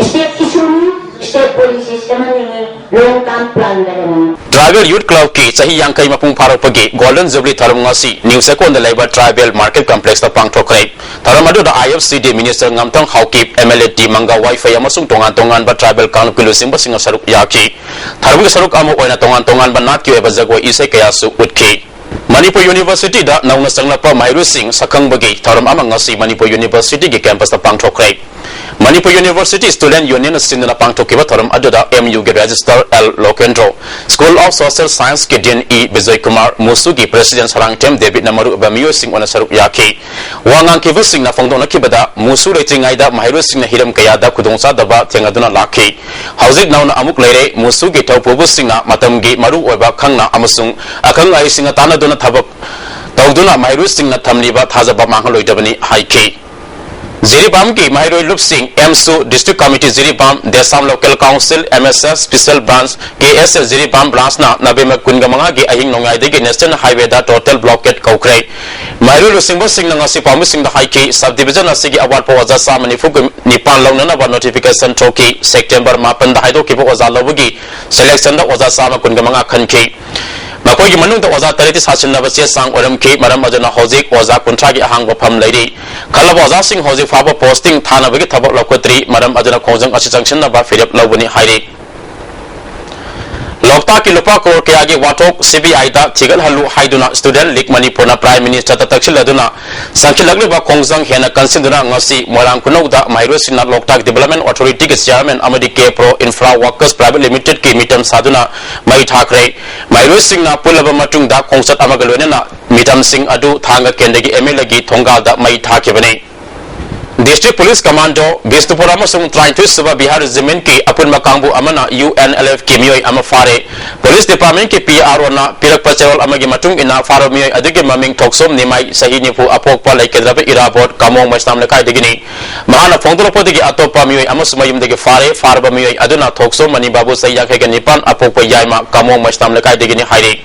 state issueꯅꯤ, ꯁꯦ ꯄꯣꯂꯤꯁꯤꯁ ꯑꯃꯅꯤ, ꯂꯣꯡ ꯇꯥꯔꯝ ꯄ꯭ꯂꯥꯟ ꯂꯩꯔꯝꯃꯤ꯫ Tribal Youth Club ꯀꯤ ꯆꯍꯤ ꯌꯥꯡꯈꯩ ꯃꯄꯨꯡ ꯐꯥꯔꯛꯄꯒꯤ Golden Jubilee ꯊꯧꯔꯝ ꯉꯁꯤ ꯅ꯭ꯌꯨ ꯆꯦꯛꯀꯣꯟꯗ ꯂꯩꯕ Tribal Market Complex ꯇ ꯄꯥꯡꯊꯣꯛꯈ꯭ꯔꯦ꯫ ꯊꯧꯔꯝ ꯑꯗꯨꯗ I F C D Minister ꯉꯝꯊꯪ Haokip, M L A T Manga Vaiphei ꯑꯃꯁꯨꯡ ꯇꯣꯉꯥꯟ ꯇꯣꯉꯥꯟꯕ tribal ꯀꯥꯡꯂꯨꯞꯀꯤ ꯂꯨꯆꯤꯡꯕꯁꯤꯡꯅ ꯁꯔꯨꯛ ꯌꯥꯈꯤ꯫ ꯊꯧꯔꯝꯒꯤ ꯁꯔꯨꯛ ꯑꯃ ꯑꯣꯏꯅ ꯇꯣꯉꯥꯟ ꯇꯣꯉꯥꯟꯕ ꯅꯥꯠꯀꯤ ꯑꯣꯏꯕ ꯖꯒꯣꯏ ꯏꯁꯩ ꯀꯌꯥꯁꯨ ꯎꯠꯈꯤ꯫ ꯃꯅꯤꯄꯨꯔ University ꯗ ꯅꯧꯅ ꯆꯪꯂꯛꯄ ꯃꯍꯩꯔꯣꯏꯁꯤꯡ ꯁꯛꯈꯪꯕꯒꯤ ꯊꯧꯔꯝ ꯑꯃ ꯉꯁꯤ ꯃꯅꯤꯄꯨꯔ University ꯒꯤ campus ꯇ ꯄꯥꯡꯊꯣꯛꯈ꯭ꯔꯦ꯫ ꯃꯅꯤꯄꯨꯔ University Student Union ꯅ ꯁꯤꯟꯗꯨꯅ ꯄꯥꯡꯊꯣꯛꯈꯤꯕ ꯊꯧꯔꯝ ꯑꯗꯨꯗ M U ꯒꯤ Registrar L Lokendro, School of Social Science ꯀꯤ Dean E Bijoy Kumar, ꯃꯨꯁꯨꯒꯤ President Sarangthem ꯗꯦꯕꯤꯠꯅ ꯃꯔꯨꯑꯣꯏꯕ ꯃꯤꯑꯣꯏꯁꯤꯡ ꯑꯣꯏꯅ ꯁꯔꯨꯛ ꯌꯥꯈꯤ꯫ ꯋꯥ ꯉꯥꯡꯈꯤꯕꯁꯤꯡꯅ ꯐꯣꯡꯗꯣꯛꯅꯈꯤꯕꯗ, ꯃꯨꯁꯨ ꯂꯩꯇ꯭ꯔꯤꯉꯩꯗ ꯃꯍꯩꯔꯣꯏꯁꯤꯡꯅ ꯍꯤꯔꯝ ꯀꯌꯥꯗ ꯈꯨꯗꯣꯡꯆꯥꯗꯕ ꯊꯦꯡꯅꯗꯨꯅ ꯂꯥꯛꯈꯤ꯫ ꯍꯧꯖꯤꯛ ꯅꯧꯅ ꯑꯃꯨꯛ ꯂꯩꯔꯦ꯫ ꯃꯨꯁꯨꯒꯤ ꯊꯧꯄꯨꯕꯁꯤꯡꯅ ꯃꯇꯝꯒꯤ ꯃꯔꯨꯑꯣꯏꯕ ꯈꯪꯅ ꯑꯃꯁꯨꯡ ꯑꯈꯪ ꯑꯍꯩꯁꯤꯡꯒ ꯇꯥꯟꯅꯗꯨꯅ ꯊꯕꯛ ꯇꯧꯗꯨꯅ ꯃꯍꯩꯔꯣꯏꯁꯤꯡꯅ ꯊꯝꯂꯤꯕ ꯊꯥꯖꯕ ꯃꯥꯡꯍꯜꯂꯣꯏꯗꯕꯅꯤ ꯍꯥꯏꯈꯤ꯫ ꯖꯤꯔꯤꯕꯥꯝꯒꯤ ꯃꯍꯩꯔꯣꯏ ꯂꯨꯞꯁꯤꯡ, M S U District Committee Jiribam, Desam Local Council, M S S Special Branch, K S A Jiribam Branch ꯅ ꯅꯕꯦꯝꯕꯔ ꯀꯨꯟꯃꯉꯥꯒꯤ ꯑꯍꯤꯡ ꯅꯣꯡꯌꯥꯏꯗꯒꯤ National Highway ꯗ total blockade ꯀꯧꯈ꯭ꯔꯦ꯫ ꯃꯍꯩꯔꯣꯏ ꯂꯨꯆꯤꯡꯕꯁꯤꯡꯅ ꯉꯁꯤ ꯄꯥꯎꯃꯤꯁꯤꯡꯗ ꯍꯥꯏꯈꯤ, Sub Division ꯑꯁꯤꯒꯤ ꯑꯋꯥꯠꯄ ꯑꯣꯖꯥ ꯆꯥꯝꯃ ꯅꯤꯐꯨ ꯅꯤꯄꯥꯟ ꯂꯧꯅꯅꯕ notification ꯊꯣꯛꯈꯤ꯫ September ꯃꯥꯄꯟꯗ ꯍꯥꯏꯗꯣꯛꯈꯤꯕ ꯑꯣꯖꯥ ꯂꯧꯕꯒꯤ selection ꯗ ꯑꯣꯖꯥ ꯆꯥꯝꯃ ꯀꯨꯟꯃꯉꯥ ꯈꯟꯈꯤ꯫ ꯃꯈꯣꯏꯒꯤ ꯃꯅꯨꯡꯗ ꯑꯣꯖꯥ ꯇꯔꯦꯠꯇꯤ ꯁꯥꯁꯤꯟꯅꯕ ꯆꯦ ꯆꯥꯡ ꯑꯣꯏꯔꯝꯈꯤ꯫ ꯃꯔꯝ ꯑꯗꯨꯅ ꯍꯧꯖꯤꯛ ꯑꯣꯖꯥ ꯀꯨꯟꯊ꯭ꯔꯥꯒꯤ ꯑꯍꯥꯡꯕ ꯐꯝ ꯂꯩꯔꯤ꯫ ꯈꯜꯂꯕ ꯑꯣꯖꯥꯁꯤꯡ ꯍꯧꯖꯤꯛ ꯐꯥꯎꯕ posting ꯊꯥꯅꯕꯒꯤ ꯊꯕꯛ ꯂꯧꯈꯠꯇ꯭ꯔꯤ꯫ ꯃꯔꯝ ꯑꯗꯨꯅ ꯈꯣꯡꯖꯪ ꯑꯁꯤ ꯆꯪꯁꯤꯟꯅꯕ ꯐꯤꯔꯦꯞ ꯂꯧꯕꯅꯤ ꯍꯥꯏꯔꯤ꯫ ꯂꯣꯛꯇꯥꯛꯀꯤ ꯂꯨꯄꯥ ꯀ꯭ꯔꯣꯔ ꯀꯌꯥꯒꯤ ꯋꯥꯊꯣꯛ C B I ꯗ ꯊꯤꯒꯠꯍꯜꯂꯨ ꯍꯥꯏꯗꯨꯅ Student League ꯃꯅꯤꯄꯨꯔꯅ Prime Minister ꯗ ꯇꯛꯁꯤꯜꯂꯗꯨꯅ ꯆꯪꯁꯤꯜꯂꯛꯂꯤꯕ ꯈꯣꯡꯖꯪ ꯍꯦꯟꯅ ꯀꯟꯁꯤꯟꯗꯨꯅ ꯉꯁꯤ ꯃꯣꯏꯔꯥꯡ ꯈꯨꯅꯧꯗ ꯃꯍꯩꯔꯣꯏꯁꯤꯡꯅ ꯂꯣꯛꯇꯥꯛ Development Authority ꯒꯤ Chairman ꯑꯃꯗꯤ K Pro Infra Workers Private Limited ꯀꯤ ꯃꯤꯇꯝ ꯁꯥꯗꯨꯅ ꯃꯩ ꯊꯥꯈ꯭ꯔꯦ꯫ ꯃꯍꯩꯔꯣꯏꯁꯤꯡꯅ ꯄꯨꯜꯂꯕ ꯃꯇꯨꯡꯗ ꯈꯣꯡꯆꯠ ꯑꯃꯒ ꯂꯣꯏꯅꯅ ꯃꯤꯇꯝꯁꯤꯡ ꯑꯗꯨ ꯊꯥꯡꯒ ꯀꯦꯟꯗ꯭ꯔꯒꯤ M L A ꯒꯤ ꯊꯣꯡꯒꯥꯜꯗ ꯃꯩ ꯊꯥꯈꯤꯕꯅꯤ꯫ District Police Commando, ꯕꯤꯁꯅꯨꯄꯨꯔ ꯑꯃꯁꯨꯡ ꯇꯔꯥꯅꯤꯊꯣꯏ ꯁꯨꯕ Bahar Regiment ꯀꯤ ꯑꯄꯨꯟꯕ ꯀꯥꯡꯕꯨ ꯑꯃꯅ U N L F ꯀꯤ ꯃꯤꯑꯣꯏ ꯑꯃ ꯐꯥꯔꯦ꯫ Police Department ꯀꯤ P R O ꯅ ꯄꯤꯔꯛꯄ ꯆꯦꯔꯣꯜ ꯑꯃꯒꯤ ꯃꯇꯨꯡ ꯏꯟꯅ, ꯐꯥꯔꯕ ꯃꯤꯑꯣꯏ ꯑꯗꯨꯒꯤ ꯃꯃꯤꯡ ꯊꯣꯛꯆꯣꯝ ꯅꯤꯃꯥꯏ, ꯆꯍꯤ ꯅꯤꯐꯨ, ꯑꯄꯣꯛꯄ ꯂꯩꯀꯦꯗ꯭ꯔꯕ ꯏꯔꯥꯕꯣꯠ, ꯀꯥꯃꯣꯡ ꯃꯩꯁꯅꯥꯝ ꯂꯩꯀꯥꯏꯗꯒꯤꯅꯤ꯫ ꯃꯍꯥꯛꯅ ꯐꯣꯡꯗꯣꯔꯛꯄꯗꯒꯤ ꯑꯇꯣꯞꯄ ꯃꯤꯑꯣꯏ ꯑꯃꯁꯨ ꯃꯌꯨꯝꯗꯒꯤ ꯐꯥꯔꯦ꯫ ꯐꯥꯔꯕ ꯃꯤꯑꯣꯏ ꯑꯗꯨꯅ ꯊꯣꯛꯆꯣꯝ ꯃꯅꯤ ꯕꯥꯕꯨ, ꯆꯍꯤ ꯌꯥꯡꯈꯩꯒ ꯅꯤꯄꯥꯟ, ꯑꯄꯣꯛꯄ ꯌꯥꯏꯃ, ꯀꯥꯃꯣꯡ ꯃꯩꯁꯅꯥꯝ ꯂꯩꯀꯥꯏꯗꯒꯤꯅꯤ ꯍꯥꯏꯔꯤ꯫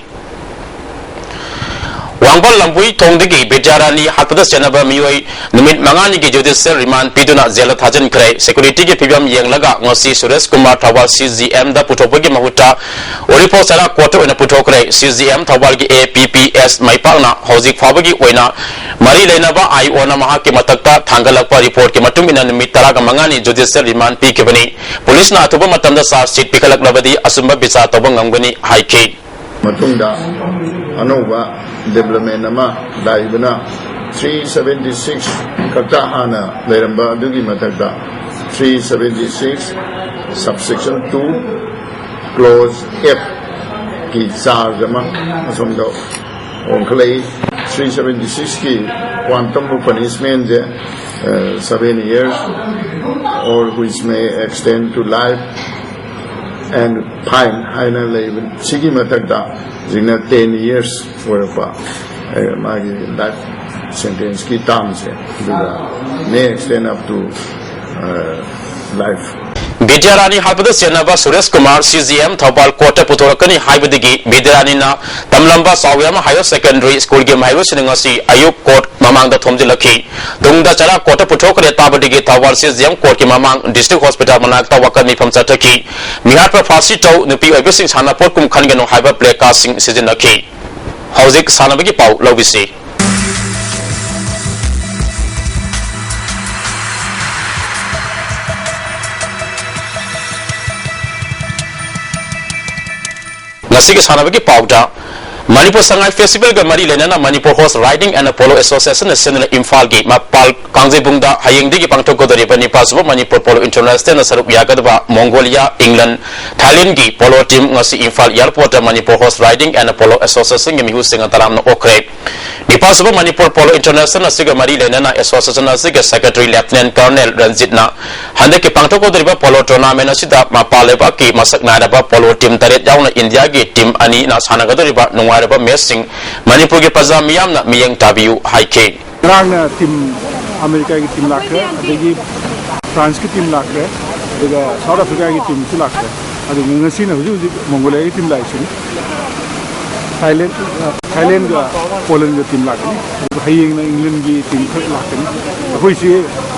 ꯋꯥꯡꯕꯜ ꯂꯝꯕꯨꯏ ꯊꯣꯡꯗꯒꯤ ꯕꯤꯗ꯭ꯌꯥꯔꯥꯅꯤ ꯍꯥꯠꯄꯗ ꯆꯦꯟꯅꯕ ꯃꯤꯑꯣꯏ ꯅꯨꯃꯤꯠ ꯃꯉꯥꯅꯤꯒꯤ ꯖꯨꯗꯤꯁꯤꯌꯦꯜ ꯔꯤꯃꯥꯟ ꯄꯤꯗꯨꯅ ꯖꯦꯜꯗ ꯊꯥꯖꯤꯟꯈ꯭ꯔꯦ꯫ ꯁꯦꯀ꯭ꯌꯨꯔꯤꯇꯤꯒꯤ ꯐꯤꯕꯝ ꯌꯦꯡꯂꯒ ꯉꯁꯤ ꯁꯨꯔꯦꯁ ꯀꯨꯃꯥꯔ ꯊꯧꯕꯥꯜ ꯁꯤꯖꯤꯑꯦꯝꯗ ꯄꯨꯊꯣꯛꯄꯒꯤ ꯃꯍꯨꯠꯇ ꯎꯔꯤꯄꯣꯛ ꯆꯔꯥ ꯀꯣꯔꯠꯇ ꯑꯣꯏꯅ ꯄꯨꯊꯣꯛꯈ꯭ꯔꯦ꯫ ꯁꯤꯖꯤꯑꯦꯝ ꯊꯧꯕꯥꯜꯒꯤ ꯑꯦ ꯄꯤ ꯄꯤ ꯑꯦꯁ ꯃꯥꯏꯄꯥꯛꯅ ꯍꯧꯖꯤꯛ ꯐꯥꯎꯕꯒꯤ ꯑꯣꯏꯅ ꯃꯔꯤ ꯂꯩꯅꯕ ꯑꯥꯏ ꯑꯣꯅ ꯃꯍꯥꯛꯀꯤ ꯃꯊꯛꯇ ꯊꯥꯡꯒꯠꯂꯛꯄ ꯔꯤꯄꯣꯔꯠꯀꯤ ꯃꯇꯨꯡ ꯏꯟꯅ ꯅꯨꯃꯤꯠ ꯇꯔꯥꯒ ꯃꯉꯥꯅꯤ ꯖꯨꯗꯤꯁꯤꯌꯦꯜ ꯔꯤꯃꯥꯟ ꯄꯤꯈꯤꯕꯅꯤ꯫ ꯄꯨꯂꯤꯁꯅ ꯑꯊꯨꯕ ꯃꯇꯝꯗ ꯆꯥꯔꯖ ꯁꯤꯠ ꯄꯤꯈꯠꯂꯛꯂꯕꯗꯤ ꯑꯆꯨꯝꯕ ꯕꯤꯆꯥꯔ ꯇꯧꯕ ꯉꯝꯒꯅꯤ ꯍꯥꯏꯈꯤ꯫ ꯃꯇꯨꯡꯗ ꯑꯅꯧꯕ ꯗꯤꯕ꯭ꯂꯞꯃꯦꯟ ꯑꯃ ꯂꯥꯛꯏꯕꯅ, three seventy six ꯈꯛꯇ ꯍꯥꯟꯅ ꯂꯩꯔꯝꯕ ꯑꯗꯨꯒꯤ ꯃꯊꯛꯇ three seventy six subsection two clause F ꯀꯤ ꯆꯥꯔꯖ ꯑꯃ ꯑꯁꯣꯝꯗ ꯑꯣꯟꯈꯠꯂꯛꯏ꯫ Three seventy six ꯀꯤ quantum of punishment say, uh, seven years or which may extend to life and fine ꯍꯥꯏꯅ ꯂꯩꯕ꯫ ꯁꯤꯒꯤ ꯃꯊꯛꯇ ꯍꯧꯖꯤꯛꯅ ten years ꯑꯣꯏꯔꯛꯄ, ꯑꯦ, ꯃꯥꯒꯤ life sentence ꯀꯤ term ꯁꯦ, ꯑꯗꯨꯒ may extend up to, uh, life꯫ ꯕꯤꯗ꯭ꯌꯥꯔꯥꯅꯤ ꯍꯥꯠꯄꯗ ꯆꯦꯟꯅꯕ ꯁꯨꯔꯦꯁ ꯀꯨꯃꯥꯔ ꯁꯤꯖꯤꯑꯦꯝ ꯊꯧꯕꯥꯜ ꯀꯣꯔꯠꯇ ꯄꯨꯊꯣꯔꯛꯀꯅꯤ ꯍꯥꯏꯕꯗꯒꯤ ꯕꯤꯗ꯭ꯌꯥꯔꯥꯅꯤꯅ ꯇꯝꯂꯝꯕ ꯆꯥꯎꯌꯥꯝ ꯍꯥꯌꯔ ꯁꯦꯀꯦꯟꯗꯔꯤ ꯁ꯭ꯀꯨꯜꯒꯤ ꯃꯍꯩꯔꯣꯏꯁꯤꯡ ꯉꯁꯤ ꯑꯌꯨꯛ ꯀꯣꯔꯠ ꯃꯃꯥꯡꯗ ꯊꯣꯝꯖꯤꯜꯂꯛꯈꯤ꯫ ꯇꯨꯡꯗ ꯆꯔꯥ ꯀꯣꯔꯠꯇ ꯄꯨꯊꯣꯛꯈ꯭ꯔꯦ ꯇꯥꯕꯗꯒꯤ ꯊꯧꯕꯥꯜ ꯁꯤꯖꯤꯑꯦꯝ ꯀꯣꯔꯠꯀꯤ ꯃꯃꯥꯡ ꯗꯤꯁꯇ꯭ꯔꯤꯛ ꯍꯣꯁꯄꯤꯇꯥꯜ ꯃꯅꯥꯛꯇ ꯋꯥꯀꯠ ꯃꯤꯐꯝ ꯆꯠꯊꯈꯤ꯫ ꯃꯤꯍꯥꯠꯄ ꯐꯥꯁꯤ ꯇꯧ, ꯅꯨꯄꯤ ꯑꯣꯏꯕꯁꯤꯡ ꯁꯥꯟꯅꯄꯣꯠ ꯀꯨꯝ ꯈꯟꯒꯅꯨ ꯍꯥꯏꯕ ꯄ꯭ꯂꯦ ꯀꯥꯔꯗꯁꯤꯡ ꯁꯤꯖꯤꯟꯅꯈꯤ꯫ ꯍꯧꯖꯤꯛ ꯁꯥꯟꯅꯕꯒꯤ ꯄꯥꯎ ꯂꯧꯕꯤꯁꯤ꯫ ꯉꯁꯤꯒꯤ ꯁꯥꯟꯅꯕꯒꯤ ꯄꯥꯎꯗ, ꯃꯅꯤꯄꯨꯔ ꯁꯉꯥꯏ ꯐꯦꯁꯇꯤꯚꯦꯜꯒ ꯃꯔꯤ ꯂꯩꯅꯅ Manipur horse riding and polo ꯑꯦꯁꯣꯁꯤꯌꯦꯁꯟꯅ ꯁꯤꯟꯗꯨꯅ ꯏꯝꯐꯥꯜꯒꯤ ꯃꯄꯥꯜ ꯀꯥꯡꯖꯩꯕꯨꯡꯗ ꯍꯌꯦꯡꯗꯒꯤ ꯄꯥꯡꯊꯣꯛꯀꯗꯧꯔꯤꯕ ꯅꯤꯄꯥꯜ ꯁꯨꯕ ꯃꯅꯤꯄꯨꯔ ꯄꯣꯂꯣ ꯏꯟꯇꯔꯅꯦꯁꯅꯦꯜꯅ ꯁꯔꯨꯛ ꯌꯥꯒꯗꯕ ꯃꯣꯡꯒꯣꯂꯤꯌꯥ, ꯏꯪꯂꯟ, ꯊꯥꯏꯂꯦꯟꯒꯤ ꯄꯣꯂꯣ ꯇꯤꯝ ꯉꯁꯤ ꯏꯝꯐꯥꯜ ꯑꯦꯌꯔꯄꯣꯔꯠꯇ Manipur horse riding and polo ꯑꯦꯁꯣꯁꯤꯌꯦꯁꯟꯒꯤ ꯃꯤꯍꯨꯠꯁꯤꯡꯅ ꯇꯔꯥꯝꯅ ꯑꯣꯛꯈ꯭ꯔꯦ꯫ ꯅꯤꯄꯥꯜ ꯁꯨꯕ ꯃꯅꯤꯄꯨꯔ ꯄꯣꯂꯣ ꯏꯟꯇꯔꯅꯦꯁꯅꯦꯜ ꯑꯁꯤꯒ ꯃꯔꯤ ꯂꯩꯅꯅ ꯑꯦꯁꯣꯁꯤꯌꯦꯁꯟ ꯑꯁꯤꯒꯤ ꯁꯦꯀ꯭ꯔꯦꯇꯔꯤ ꯂꯦꯐꯇꯤꯅꯦꯟꯠ ꯀꯔꯅꯦꯜ ꯔꯟꯖꯤꯠꯅ ꯍꯟꯗꯛꯀꯤ ꯄꯥꯡꯊꯣꯛꯀꯗꯧꯔꯤꯕ ꯄꯣꯂꯣ ꯇꯣꯔꯅꯥꯃꯦꯟꯠ ꯑꯁꯤꯗ ꯃꯄꯥꯟ ꯂꯩꯕꯥꯛꯀꯤ ꯃꯁꯛ ꯅꯥꯏꯔꯕ ꯄꯣꯂꯣ ꯇꯤꯝ ꯇꯔꯦꯠ ꯌꯥꯎꯅ ꯏꯟꯗꯤꯌꯥꯒꯤ ꯇꯤꯝ ꯑꯅꯤꯅ ꯁꯥꯟꯅꯒꯗꯧꯔꯤꯕ ꯅꯨꯡꯉꯥꯏꯔꯕ ꯃꯦꯆꯁꯤꯡ ꯃꯅꯤꯄꯨꯔꯒꯤ ꯄ꯭ꯔꯖꯥ ꯃꯤꯌꯥꯝꯅ ꯃꯤꯠꯌꯦꯡ ꯇꯥꯕꯤꯌꯨ ꯍꯥꯏꯈꯤ꯫ ꯉꯔꯥꯡꯅ ꯇꯤꯝ ꯑꯃꯦꯔꯤꯀꯥꯒꯤ ꯇꯤꯝ ꯂꯥꯛꯈ꯭ꯔꯦ, ꯑꯗꯒꯤ ꯐ꯭ꯔꯥꯟꯁꯀꯤ ꯇꯤꯝ ꯂꯥꯛꯈ꯭ꯔꯦ, ꯑꯗꯨꯒ ꯁꯥꯎꯠ ꯑꯐ꯭ꯔꯤꯀꯥꯒꯤ ꯇꯤꯝꯁꯨ ꯂꯥꯛꯈ꯭ꯔꯦ꯫ ꯑꯗꯨꯒ ꯉꯁꯤꯅ ꯍꯧꯖꯤꯛ ꯍꯧꯖꯤꯛ ꯃꯣꯡꯒꯣꯂꯤꯌꯥꯒꯤ ꯇꯤꯝ ꯂꯥꯛꯏꯁꯤꯅꯤ꯫ ꯊꯥꯏꯂꯦꯟ, ꯊꯥꯏꯂꯦꯟꯒ ꯄꯣꯂꯦꯟꯒ ꯇꯤꯝ ꯂꯥꯛꯀꯅꯤ꯫ ꯑꯗꯨꯒ ꯍꯌꯦꯡꯅ ꯏꯪꯂꯦꯟꯒꯤ ꯇꯤꯝ ꯈꯔ ꯂꯥꯛꯀꯅꯤ꯫ ꯑꯩꯈꯣꯏꯁꯤ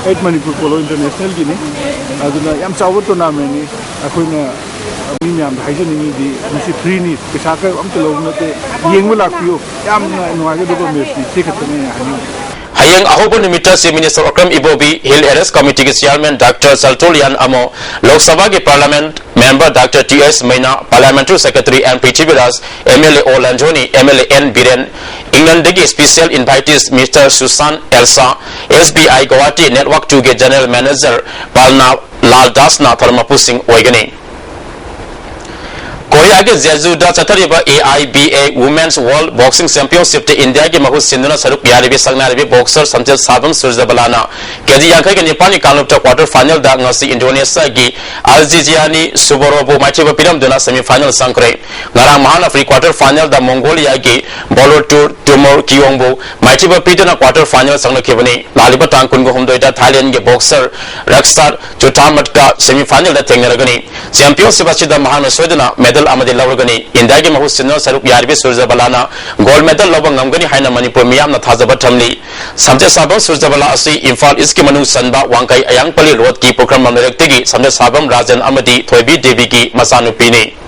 ꯑꯩꯠ ꯃꯅꯤꯄꯨꯔ ꯄꯣꯂꯣ ꯏꯟꯇꯔꯅꯦꯁꯅꯦꯜꯒꯤꯅꯤ꯫ ꯑꯗꯨꯅ ꯌꯥꯝ ꯆꯥꯎꯕ ꯇꯣꯔꯅꯥꯃꯦꯟꯅꯤ꯫ ꯑꯩꯈꯣꯏꯅ ꯃꯤ ꯃꯌꯥꯝꯗ ꯍꯥꯏꯖꯅꯤꯡꯉꯤꯗꯤ, ꯃꯁꯤ ꯐ꯭ꯔꯤꯅꯤ, ꯄꯩꯁꯥ ꯀꯔꯤꯝꯇ ꯂꯧꯕ ꯅꯠꯇꯦ꯫ ꯌꯦꯡꯕ ꯂꯥꯛꯄꯤꯌꯨ, ꯌꯥꯝꯅ ꯅꯨꯡꯉꯥꯏꯒꯗꯕ ꯃꯦꯠꯁꯅꯤ꯫ ꯁꯤ ꯈꯛꯇꯅꯤ ꯑꯩꯅ ꯍꯥꯏꯅꯤꯡꯕ꯫ ꯍꯌꯦꯡ ꯑꯍꯧꯕ ꯅꯨꯃꯤꯠꯇ Chief Minister Okram Ibobi, Hill Areas Committee ꯒꯤ Chairman Doctor Chaltulian Amo, Lok Sabha ꯒꯤ Parliament Member Doctor T S Meina, Parliamentary Secretary N Prithviraj, M L A O Lanjhoni, M L A N Biren, England ꯗꯒꯤ special invitees Mister Susan Elsa, S B I Guwahati Network two ꯒꯤ General Manager Palna Lal Das ꯅ ꯊꯧꯔꯝ ꯃꯄꯨꯁꯤꯡ ꯑꯣꯏꯒꯅꯤ꯫ ꯀꯣꯔꯤꯌꯥꯒꯤ ꯖꯦꯖꯨꯗ ꯆꯠꯊꯔꯤꯕ A I B A Women's World Boxing Championship ꯇ ꯏꯟꯗꯤꯌꯥꯒꯤ ꯃꯍꯨꯠ ꯁꯤꯟꯗꯨꯅ ꯁꯔꯨꯛ ꯌꯥꯔꯤꯕꯤ ꯁꯛꯅꯥꯏꯔꯕꯤ boxer ꯁꯝꯖꯦꯠ ꯁꯥꯕꯝ ꯁꯨꯔꯖꯕꯂꯥꯅ ꯀꯦꯖꯤ ꯌꯥꯡꯈꯩꯒ ꯅꯤꯄꯥꯟꯒꯤ ꯀꯥꯡꯂꯨꯞꯇ quarter final ꯗ ꯉꯁꯤ ꯏꯟꯗꯣꯅꯦꯁꯤꯌꯥꯒꯤ ꯑꯜꯖꯤꯖꯤꯌꯥꯅꯤ ꯁꯨꯕꯣꯔꯣꯕꯨ ꯃꯥꯏꯊꯤꯕ ꯄꯤꯔꯝꯗꯨꯅ semi final ꯆꯪꯈ꯭ꯔꯦ꯫ ꯉꯔꯥꯡ ꯃꯍꯥꯛꯅ pre quarter final ꯗ ꯃꯣꯡꯒꯣꯂꯤꯌꯥꯒꯤ ꯕꯣꯂꯣꯇꯨꯔ ꯇꯨꯃꯣꯔ ꯀꯤꯌꯣꯡꯕꯨ ꯃꯥꯏꯊꯤꯕ ꯄꯤꯗꯨꯅ quarter final ꯆꯪꯂꯛꯈꯤꯕꯅꯤ꯫ ꯂꯥꯛꯂꯤꯕ ꯇꯥꯡ ꯀꯨꯟꯒ ꯍꯨꯝꯗꯣꯏꯗ ꯊꯥꯏꯂꯦꯟꯒꯤ boxer ꯔꯛꯁꯥꯔ ꯆꯨꯊꯥꯃꯠꯀ semi final ꯗ ꯊꯦꯡꯅꯔꯒꯅꯤ꯫ Championship ꯑꯁꯤꯗ ꯃꯍꯥꯛꯅ ꯁꯣꯏꯗꯅ medal ꯑꯃꯗꯤ ꯂꯧꯔꯒꯅꯤ꯫ ꯏꯟꯗꯤꯌꯥꯒꯤ ꯃꯍꯨꯠ ꯁꯤꯟꯗꯨꯅ ꯁꯔꯨꯛ ꯌꯥꯔꯤꯕꯤ ꯁꯨꯔꯖꯕꯂꯥꯅ gold medal ꯂꯧꯕ ꯉꯝꯒꯅꯤ ꯍꯥꯏꯅ ꯃꯅꯤꯄꯨꯔ ꯃꯤꯌꯥꯝꯅ ꯊꯥꯖꯕ ꯊꯝꯂꯤ꯫ ꯁꯝꯖꯦꯠ ꯁꯥꯕꯝ ꯁꯨꯔꯖꯕꯂꯥ ꯑꯁꯤ ꯏꯝꯐꯥꯜ ꯏꯁꯀꯤ ꯃꯅꯨꯡ ꯆꯟꯕ ꯋꯥꯡꯈꯩ ꯑꯌꯥꯡꯄꯜꯂꯤ ꯔꯣꯗꯀꯤ ꯄꯨꯈ꯭ꯔꯝꯕꯝ ꯂꯩꯔꯛꯇꯒꯤ ꯁꯝꯖꯦꯠ ꯁꯥꯕꯝ ꯔꯥꯖꯟ ꯑꯃꯗꯤ ꯊꯣꯏꯕꯤ ꯗꯦꯕꯤꯒꯤ ꯃꯆꯥꯅꯨꯄꯤꯅꯤ꯫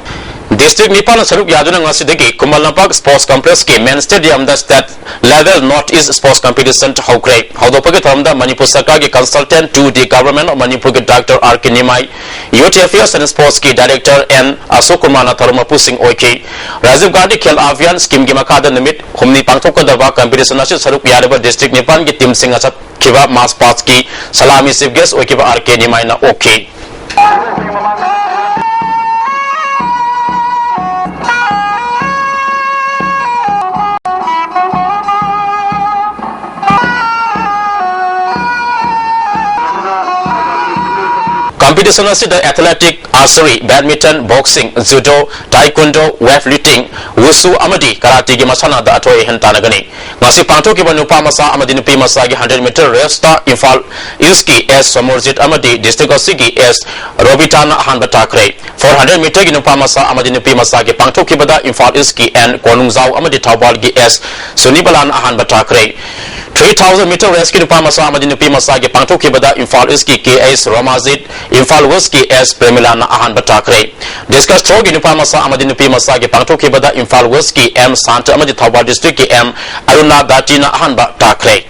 District ꯅꯤꯄꯥꯟꯅ ꯁꯔꯨꯛ ꯌꯥꯗꯨꯅ ꯉꯁꯤꯗꯒꯤ ꯈꯨꯃꯟ ꯂꯝꯄꯥꯛ Sports Complex ꯀꯤ main stadium ꯗ state level North East Sports Competition ꯍꯧꯈ꯭ꯔꯦ꯫ ꯍꯧꯗꯣꯛꯄꯒꯤ ꯊꯧꯔꯝꯗ ꯃꯅꯤꯄꯨꯔ ꯁꯔꯀꯥꯔꯒꯤ consultant to the Government of ꯃꯅꯤꯄꯨꯔꯒꯤ Doctor R K Nimai, Youth Affairs and Sports ꯀꯤ Director N ꯑꯁꯣꯛ ꯀꯨꯃꯥꯔꯅ ꯊꯧꯔꯝ ꯃꯄꯨꯁꯤꯡ ꯑꯣꯏꯈꯤ꯫ Rajiv Gandhi Khel Abhiyan scheme ꯒꯤ ꯃꯈꯥꯗ ꯅꯨꯃꯤꯠ ꯍꯨꯝꯅꯤ ꯄꯥꯡꯊꯣꯛꯀꯗꯕ competition ꯑꯁꯤꯗ ꯁꯔꯨꯛ ꯌꯥꯔꯤꯕ district ꯅꯤꯄꯥꯟꯒꯤ team ꯁꯤꯡ ꯆꯠꯈꯤꯕ March past ꯀꯤ salami chief guest ꯑꯣꯏꯈꯤꯕ R K ꯅꯤꯃꯥꯏꯅ ꯑꯣꯛꯈꯤ꯫ Competition ꯑꯁꯤꯗ athletic, archery, badminton, boxing, judo, taekwondo, weightlifting, wushu ꯑꯃꯗꯤ karateꯒꯤ ꯃꯁꯥꯟꯅꯗ ꯑꯊꯣꯏ ꯑꯍꯦꯟ ꯇꯥꯟꯅꯒꯅꯤ꯫ ꯉꯁꯤ ꯄꯥꯡꯊꯣꯛꯈꯤꯕ ꯅꯨꯄꯥ ꯃꯆꯥ ꯑꯃꯗꯤ ꯅꯨꯄꯤ ꯃꯆꯥꯒꯤ hundred meter raceꯇ Imphal Eastꯀꯤ S Somorjit ꯑꯃꯗꯤ district ꯑꯁꯤꯒꯤ S ꯔꯣꯕꯤꯇꯥꯅ ꯑꯍꯥꯟꯕ ꯇꯥꯈ꯭ꯔꯦ꯫ Four hundred meterꯒꯤ ꯅꯨꯄꯥ ꯃꯆꯥ ꯑꯃꯗꯤ ꯅꯨꯄꯤ ꯃꯆꯥꯒꯤ ꯄꯥꯡꯊꯣꯛꯈꯤꯕꯗ ꯏꯝꯐꯥꯜ Eastꯀꯤ N ꯀꯣꯅꯨꯡꯖꯥꯎ ꯑꯃꯗꯤ ꯊꯧꯕꯥꯜꯒꯤ S ꯁꯨꯅꯤꯕꯂꯥꯅ ꯑꯍꯥꯟꯕ ꯇꯥꯈ꯭ꯔꯦ꯫ Three thousand meter raceꯀꯤ ꯅꯨꯄꯥ ꯃꯆꯥ ꯑꯃꯗꯤ ꯅꯨꯄꯤ ꯃꯆꯥꯒꯤ ꯄꯥꯡꯊꯣꯛꯈꯤꯕꯗ Imphal Eastꯀꯤ K H ꯔꯣꯃꯥꯖꯤꯠ, Imphal Westꯀꯤ S ꯄ꯭ꯔꯦꯃꯤꯂꯥꯅ ꯑꯍꯥꯟꯕ ꯇꯥꯈ꯭ꯔꯦ꯫ Discus throwꯒꯤ ꯅꯨꯄꯥ ꯃꯆꯥ ꯑꯃꯗꯤ ꯅꯨꯄꯤ ꯃꯆꯥꯒꯤ ꯄꯥꯡꯊꯣꯛꯈꯤꯕꯗ ꯏꯝꯐꯥꯜ Westꯀꯤ M ꯁꯥꯟꯇ ꯑꯃꯗꯤ ꯊꯧꯕꯥꯜ districtꯀꯤ M ꯑꯔꯨꯅꯥ ꯗꯥꯇꯤꯅ ꯑꯍꯥꯟꯕ ꯇꯥꯈ꯭ꯔꯦ꯫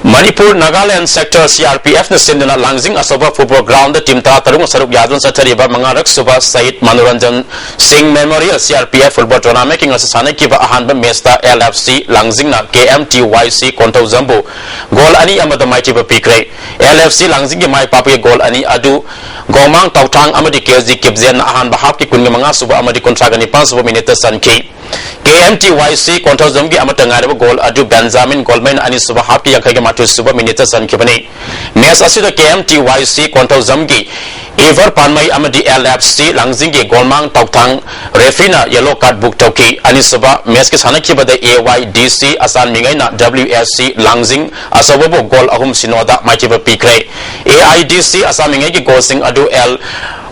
Manipur Nagaland sector C R P Fꯅ ꯁꯤꯟꯗꯨꯅ ꯂꯥꯡꯖꯤꯡ ꯑꯆꯧꯕ football groundꯗ team ꯇꯔꯥꯇꯔꯨꯛꯅ ꯁꯔꯨꯛ ꯌꯥꯗꯨꯅ ꯆꯠꯊꯔꯤꯕ ꯃꯉꯥꯔꯛ ꯁꯨꯕ ꯁꯍꯤꯗ ꯃꯅꯣꯔꯟꯖꯟ ꯁꯤꯡ Memorial C R P F football tournamentꯀꯤ ꯉꯁꯤ ꯁꯥꯟꯅꯈꯤꯕ ꯑꯍꯥꯟꯕ matchꯇ L F C ꯂꯥꯡꯖꯤꯡꯅ K M T Y C ꯀꯣꯟꯊꯧꯖꯝꯕꯨ goal ꯑꯅꯤ ꯑꯃꯗ ꯃꯥꯏꯊꯤꯕ ꯄꯤꯈ꯭ꯔꯦ꯫ L F C ꯂꯥꯡꯖꯤꯡꯒꯤ ꯃꯥꯏ ꯄꯥꯛꯄꯒꯤ goal ꯑꯅꯤ ꯑꯗꯨ ꯒꯣꯃꯥꯡ ꯇꯧꯊꯥꯡ ꯑꯃꯗꯤ K G ꯀꯤꯞꯖꯦꯟꯅ ꯑꯍꯥꯟꯕ halfꯀꯤ ꯀꯨꯟꯒ ꯃꯉꯥ ꯁꯨꯕ ꯑꯃꯗꯤ ꯀꯨꯟꯊ꯭ꯔꯥꯒ ꯅꯤꯄꯥꯟ ꯁꯨꯕ minuteꯇ ꯆꯟꯈꯤ꯫ K M T Y C ꯀꯣꯟꯊꯧꯖꯝꯒꯤ ꯑꯃꯠꯇ ꯉꯥꯏꯔꯕ goal ꯑꯗꯨ ꯕꯦꯟꯖꯥꯃꯤꯟ ꯒꯣꯜꯃꯩꯅ ꯑꯅꯤꯁꯨꯕ halfꯀꯤ ꯌꯥꯡꯈꯩꯒ ꯃꯥꯊꯣꯏ ꯁꯨꯕ minuteꯇ ꯆꯟꯈꯤꯕꯅꯤ꯫ Match ꯑꯁꯤꯗ K M T Y C ꯀꯣꯟꯊꯧꯖꯝꯒꯤ ꯏꯚꯔ ꯄꯥꯟꯃꯩ ꯑꯃꯗꯤ L F C ꯂꯥꯡꯖꯤꯡꯒꯤ ꯒꯣꯜꯃꯥꯡ ꯇꯧꯊꯥꯡ refereeꯅ yellow card book ꯇꯧꯈꯤ꯫ ꯑꯅꯤꯁꯨꯕ matchꯀꯤ ꯁꯥꯟꯅꯈꯤꯕꯗ A Y D C ꯑꯆꯥꯟꯃꯤꯉꯩꯅ W S C ꯂꯥꯡꯖꯤꯡ ꯑꯆꯧꯕꯕꯨ goal ꯑꯍꯨꯝ ꯁꯤꯅꯣꯗ ꯃꯥꯏꯊꯤꯕ ꯄꯤꯈ꯭ꯔꯦ꯫ A I D C ꯑꯆꯥꯟꯃꯤꯉꯩꯒꯤ goalꯁꯤꯡ ꯑꯗꯨ L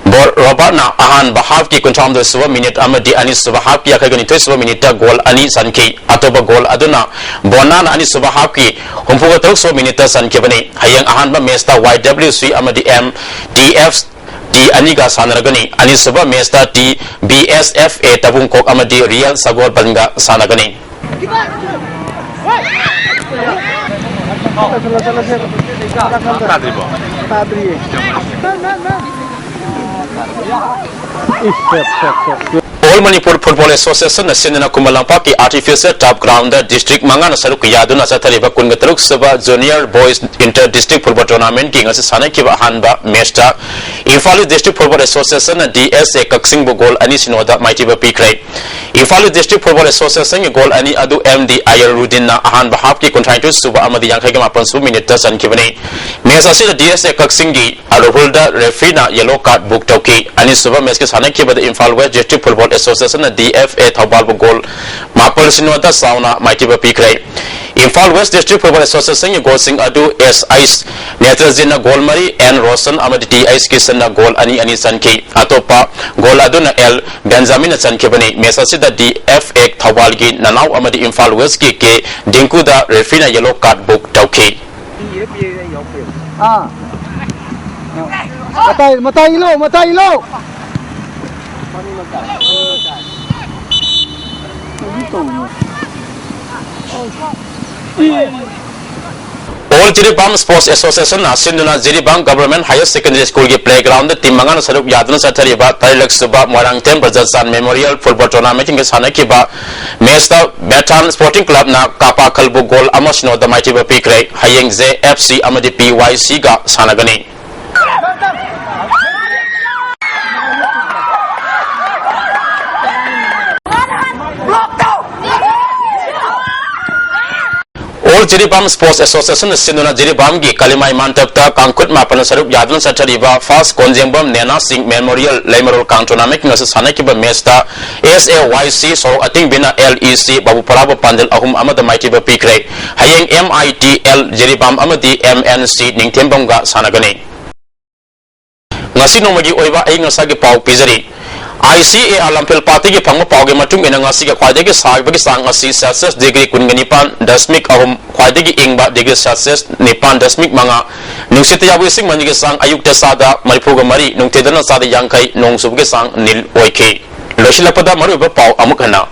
ꯕꯣꯔ ꯔꯣꯕꯥꯔꯠꯅ ꯑꯍꯥꯟꯕ halfꯀꯤ ꯀꯨꯟꯊ꯭ꯔꯥꯍꯨꯝꯗꯣꯏ ꯁꯨꯕ minute ꯑꯃꯗꯤ ꯑꯅꯤꯁꯨꯕ halfꯀꯤ ꯌꯥꯡꯈꯩꯒ ꯅꯤꯊꯣꯏ ꯁꯨꯕ minuteꯇ goal ꯑꯅꯤ ꯆꯟꯈꯤ꯫ ꯑꯇꯣꯞꯄ goal ꯑꯗꯨꯅ ꯕꯣꯅꯥꯅ ꯑꯅꯤꯁꯨꯕ halfꯀꯤ ꯍꯨꯝꯐꯨꯒ ꯇꯔꯨꯛ ꯁꯨꯕ minuteꯇ ꯆꯟꯈꯤꯕꯅꯤ꯫ ꯍꯌꯦꯡ ꯑꯍꯥꯟꯕ matchꯇ Y W C ꯑꯃꯗꯤ M T F T ꯑꯅꯤꯒ ꯁꯥꯟꯅꯔꯒꯅꯤ꯫ ꯑꯅꯤꯁꯨꯕ matchꯇ T B S F A ꯇꯕꯨꯡꯈꯣꯛ ꯑꯃꯗꯤ Real ꯁꯒꯣꯜꯕꯟꯒ ꯁꯥꯟꯅꯒꯅꯤ꯫ All Manipur Football Association ꯅ ꯁꯤꯟꯗꯨꯅ ꯈꯨꯃꯟ ꯂꯝꯄꯥꯛꯀꯤ Artificial Turf Ground ꯗ district ꯃꯉꯥꯅ ꯁꯔꯨꯛ ꯌꯥꯗꯨꯅ ꯆꯠꯊꯔꯤꯕ ꯀꯨꯟꯒ ꯇꯔꯨꯛ ꯁꯨꯕ Junior Boys Inter District Football Tournament ꯀꯤ ꯉꯁꯤ ꯁꯥꯟꯅꯈꯤꯕ ꯑꯍꯥꯟꯕ match ꯇ Imphal East District Football Association ꯅ D S A ꯀꯛꯆꯤꯡꯕꯨ goal ꯑꯅꯤ ꯁꯤꯅꯣꯗ ꯃꯥꯏꯊꯤꯕ ꯄꯤꯈ꯭ꯔꯦ꯫ Imphal East District Football Association ꯒꯤ goal ꯑꯅꯤ ꯑꯗꯨ M D Ayalruddin ꯅ ꯑꯍꯥꯟꯕ half ꯀꯤ ꯀꯨꯟꯊ꯭ꯔꯥꯅꯤꯊꯣꯏ ꯁꯨꯕ ꯑꯃꯗꯤ ꯌꯥꯡꯈꯩꯒ ꯃꯥꯄꯟ ꯁꯨꯕ minute ꯇ ꯆꯟꯈꯤꯕꯅꯤ꯫ Match ꯑꯁꯤꯗ D S A ꯀꯛꯆꯤꯡꯒꯤ ꯑꯔꯨꯍꯨꯜꯗ referee ꯅ yellow card book ꯇꯧꯈꯤ꯫ ꯑꯅꯤꯁꯨꯕ match ꯀꯤ ꯁꯥꯟꯅꯈꯤꯕꯗ Imphal West District Football Association ꯅ D F A ꯊꯧꯕꯥꯜꯕꯨ goal ꯃꯥꯄꯜ ꯁꯤꯅꯣꯗ ꯆꯥꯎꯅ ꯃꯥꯏꯊꯤꯕ ꯄꯤꯈ꯭ꯔꯦ꯫ Imphal West District Football Association ꯒꯤ goal ꯁꯤꯡ ꯑꯗꯨ S I ꯅꯦꯇ꯭ꯔꯖꯤꯠꯅ goal ꯃꯔꯤ, N ꯔꯣꯁꯟ ꯑꯃꯗꯤ T H ꯀꯤꯁꯟꯅ goal ꯑꯅꯤ ꯑꯅꯤ ꯆꯟꯈꯤ꯫ ꯑꯇꯣꯞꯄ goal ꯑꯗꯨꯅ L ꯕꯦꯟꯖꯥꯃꯤꯟꯅ ꯆꯟꯈꯤꯕꯅꯤ꯫ Match ꯑꯁꯤꯗ D F A ꯊꯧꯕꯥꯜꯒꯤ ꯅꯅꯥꯎ ꯑꯃꯗꯤ Imphal West ꯀꯤ K ꯗꯤꯡꯀꯨꯗ referee ꯅ yellow card book ꯇꯧꯈꯤ꯫ ꯑꯥ꯫ ꯃꯇꯥꯏ, ꯃꯇꯥꯏ ꯏꯜꯂꯣ, ꯃꯇꯥꯏ ꯏꯜꯂꯣ꯫ All Jiribam Sports Association ꯅ ꯁꯤꯟꯗꯨꯅ Jiribam Government Higher Secondary School ꯒꯤ playground ꯗ team ꯃꯉꯥꯅ ꯁꯔꯨꯛ ꯌꯥꯗꯨꯅ ꯆꯠꯊꯔꯤꯕ ꯇꯔꯦꯠꯂꯛ ꯁꯨꯕ Moirangthem Brajasan Memorial Football Tournament ꯀꯤ ꯁꯥꯟꯅꯈꯤꯕ match ꯇ Bethan Sporting Club ꯅ ꯀꯥꯄꯥꯈꯜꯕꯨ goal ꯑꯃ ꯁꯤꯅꯣꯗ ꯃꯥꯏꯊꯤꯕ ꯄꯤꯈ꯭ꯔꯦ꯫ ꯍꯌꯦꯡ J F C ꯑꯃꯗꯤ P Y C ꯒ ꯁꯥꯟꯅꯒꯅꯤ꯫ All Jiribam Sports Association ꯅ ꯁꯤꯟꯗꯨꯅ ꯖꯤꯔꯤꯕꯥꯝꯒꯤ ꯀꯥꯂꯤꯃꯥꯏ ꯃꯥꯟꯇꯞꯇ ꯀꯥꯡꯈꯨꯠ ꯃꯥꯄꯟꯅ ꯁꯔꯨꯛ ꯌꯥꯗꯨꯅ ꯆꯠꯊꯔꯤꯕ First ꯀꯣꯟꯖꯦꯡꯕꯝ ꯅꯦꯅꯥ ꯁꯤꯡ Memorial ꯂꯩꯃꯔꯣꯜ ꯀꯥꯡ tournament ꯀꯤ ꯉꯁꯤ ꯁꯥꯟꯅꯈꯤꯕ match ꯇ S A Y C ꯁꯣꯔꯣꯛ ꯑꯇꯤꯡꯕꯤꯅ L E C ꯕꯥꯕꯨꯄꯔꯥꯕꯨ ꯄꯥꯟꯖꯜ ꯑꯍꯨꯝ ꯑꯃꯗ ꯃꯥꯏꯊꯤꯕ ꯄꯤꯈ꯭ꯔꯦ꯫ ꯍꯌꯦꯡ M I T L Jiribam ꯑꯃꯗꯤ M N C ꯅꯤꯡꯊꯦꯝꯕꯝꯒ ꯁꯥꯟꯅꯒꯅꯤ꯫ ꯉꯁꯤ ꯅꯣꯡꯃꯒꯤ ꯑꯣꯏꯕ ꯑꯏꯪ ꯑꯁꯥꯒꯤ ꯄꯥꯎ ꯄꯤꯖꯔꯤ꯫ I C A R ꯂꯝꯐꯦꯜ ꯄꯥꯠꯇꯒꯤ ꯐꯪꯕ ꯄꯥꯎꯒꯤ ꯃꯇꯨꯡ ꯏꯟꯅ ꯉꯁꯤꯒꯤ ꯈ꯭ꯋꯥꯏꯗꯒꯤ ꯁꯥꯕꯒꯤ ꯆꯥꯡ ꯑꯁꯤ Celsius degree ꯀꯨꯟꯒ ꯅꯤꯄꯥꯟ ꯗꯁꯃꯤꯛ ꯑꯍꯨꯝ, ꯈ꯭ꯋꯥꯏꯗꯒꯤ ꯏꯪꯕ degree Celsius ꯅꯤꯄꯥꯟ ꯗꯁꯃꯤꯛ ꯃꯉꯥ, ꯅꯨꯡꯁꯤꯠꯇ ꯌꯥꯎꯕ ꯏꯁꯤꯡ ꯃꯅꯤꯒꯤ ꯆꯥꯡ ꯑꯌꯨꯛꯇ ꯆꯥꯗ ꯃꯔꯤꯐꯨꯒ ꯃꯔꯤ, ꯅꯨꯡꯊꯤꯜꯗꯅ ꯆꯥꯗ ꯌꯥꯡꯈꯩ, ꯅꯣꯡ ꯆꯨꯕꯒꯤ ꯆꯥꯡ ꯅꯤꯜ ꯑꯣꯏꯈꯤ꯫ ꯂꯣꯏꯁꯤꯜꯂꯛꯄꯗ ꯃꯔꯨꯑꯣꯏꯕ ꯄꯥꯎ ꯑꯃꯨꯛ ꯍꯟꯅ꯫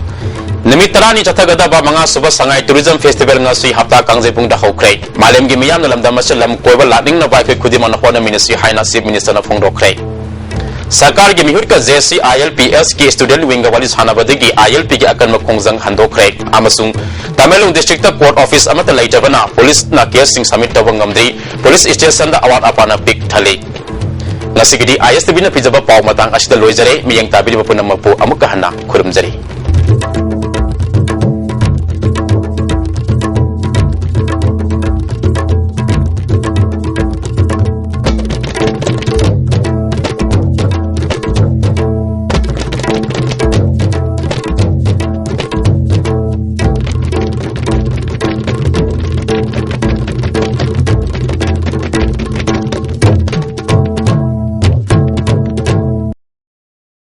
ꯅꯨꯃꯤꯠ ꯇꯔꯥꯅꯤ ꯆꯠꯊꯒꯗꯕ ꯃꯉꯥꯁꯨꯕ ꯁꯉꯥꯏ Tourism Festival ꯉꯁꯤ ꯍꯞꯇꯥ ꯀꯥꯡꯖꯩꯕꯨꯡꯗ ꯍꯧꯈ꯭ꯔꯦ꯫ ꯃꯥꯂꯦꯝꯒꯤ ꯃꯤꯌꯥꯝꯅ ꯂꯝꯗꯝ ꯑꯁꯤꯗ ꯂꯝ ꯀꯣꯏꯕ ꯂꯥꯛꯅꯤꯡꯅꯕ ꯑꯩꯈꯣꯏ ꯈꯨꯗꯤꯡꯃꯛꯅ ꯍꯣꯠꯅꯃꯤꯟꯅꯁꯤ ꯍꯥꯏꯅ Chief Minister ꯅ ꯐꯣꯡꯗꯣꯛꯈ꯭ꯔꯦ꯫ ꯁꯔꯀꯥꯔꯒꯤ ꯃꯤꯍꯨꯠꯀ J C I L P ꯑꯦꯁꯀꯤ student ꯋꯤꯡꯒ ꯋꯥꯔꯤ ꯁꯥꯟꯅꯕꯗꯒꯤ ꯑꯥꯏ ꯑꯦꯜ ꯄꯤꯒꯤ ꯑꯀꯟꯕ ꯈꯣꯡꯖꯪ ꯍꯟꯗꯣꯛꯈ꯭ꯔꯦ ꯑꯃꯁꯨꯡ ꯇꯃꯦꯡꯂꯣꯡ ꯗꯤꯁꯇ꯭ꯔꯤꯛꯇ ꯀꯣꯔꯠ ꯑꯣꯐꯤꯁ ꯑꯃꯠꯇ ꯂꯩꯇꯕꯅ ꯄꯨꯂꯤꯁꯅ ꯀꯦꯁꯁꯤꯡ ꯁꯕꯃꯤꯠ ꯇꯧꯕ ꯉꯝꯗ꯭ꯔꯤ꯫ ꯄꯨꯂꯤꯁ ꯁ꯭ꯇꯦꯁꯟꯗ ꯑꯋꯥꯠ ꯑꯄꯥꯅ ꯄꯤꯛ ꯊꯜꯂꯤ꯫ ꯉꯁꯤꯒꯤꯗꯤ ꯑꯥꯏ ꯑꯦꯁ ꯇꯤ ꯚꯤꯅ ꯄꯤꯖꯕ ꯄꯥꯎ ꯃꯇꯥꯡ ꯑꯁꯤꯗ ꯂꯣꯏꯖꯔꯦ꯫ ꯃꯤꯠꯌꯦꯡ ꯇꯥꯕꯤꯔꯤꯕ ꯄꯨꯝꯅꯃꯛꯄꯨ ꯑꯃꯨꯛꯀ ꯍꯟꯅ ꯈꯨꯔꯨꯝꯖꯔꯤ꯫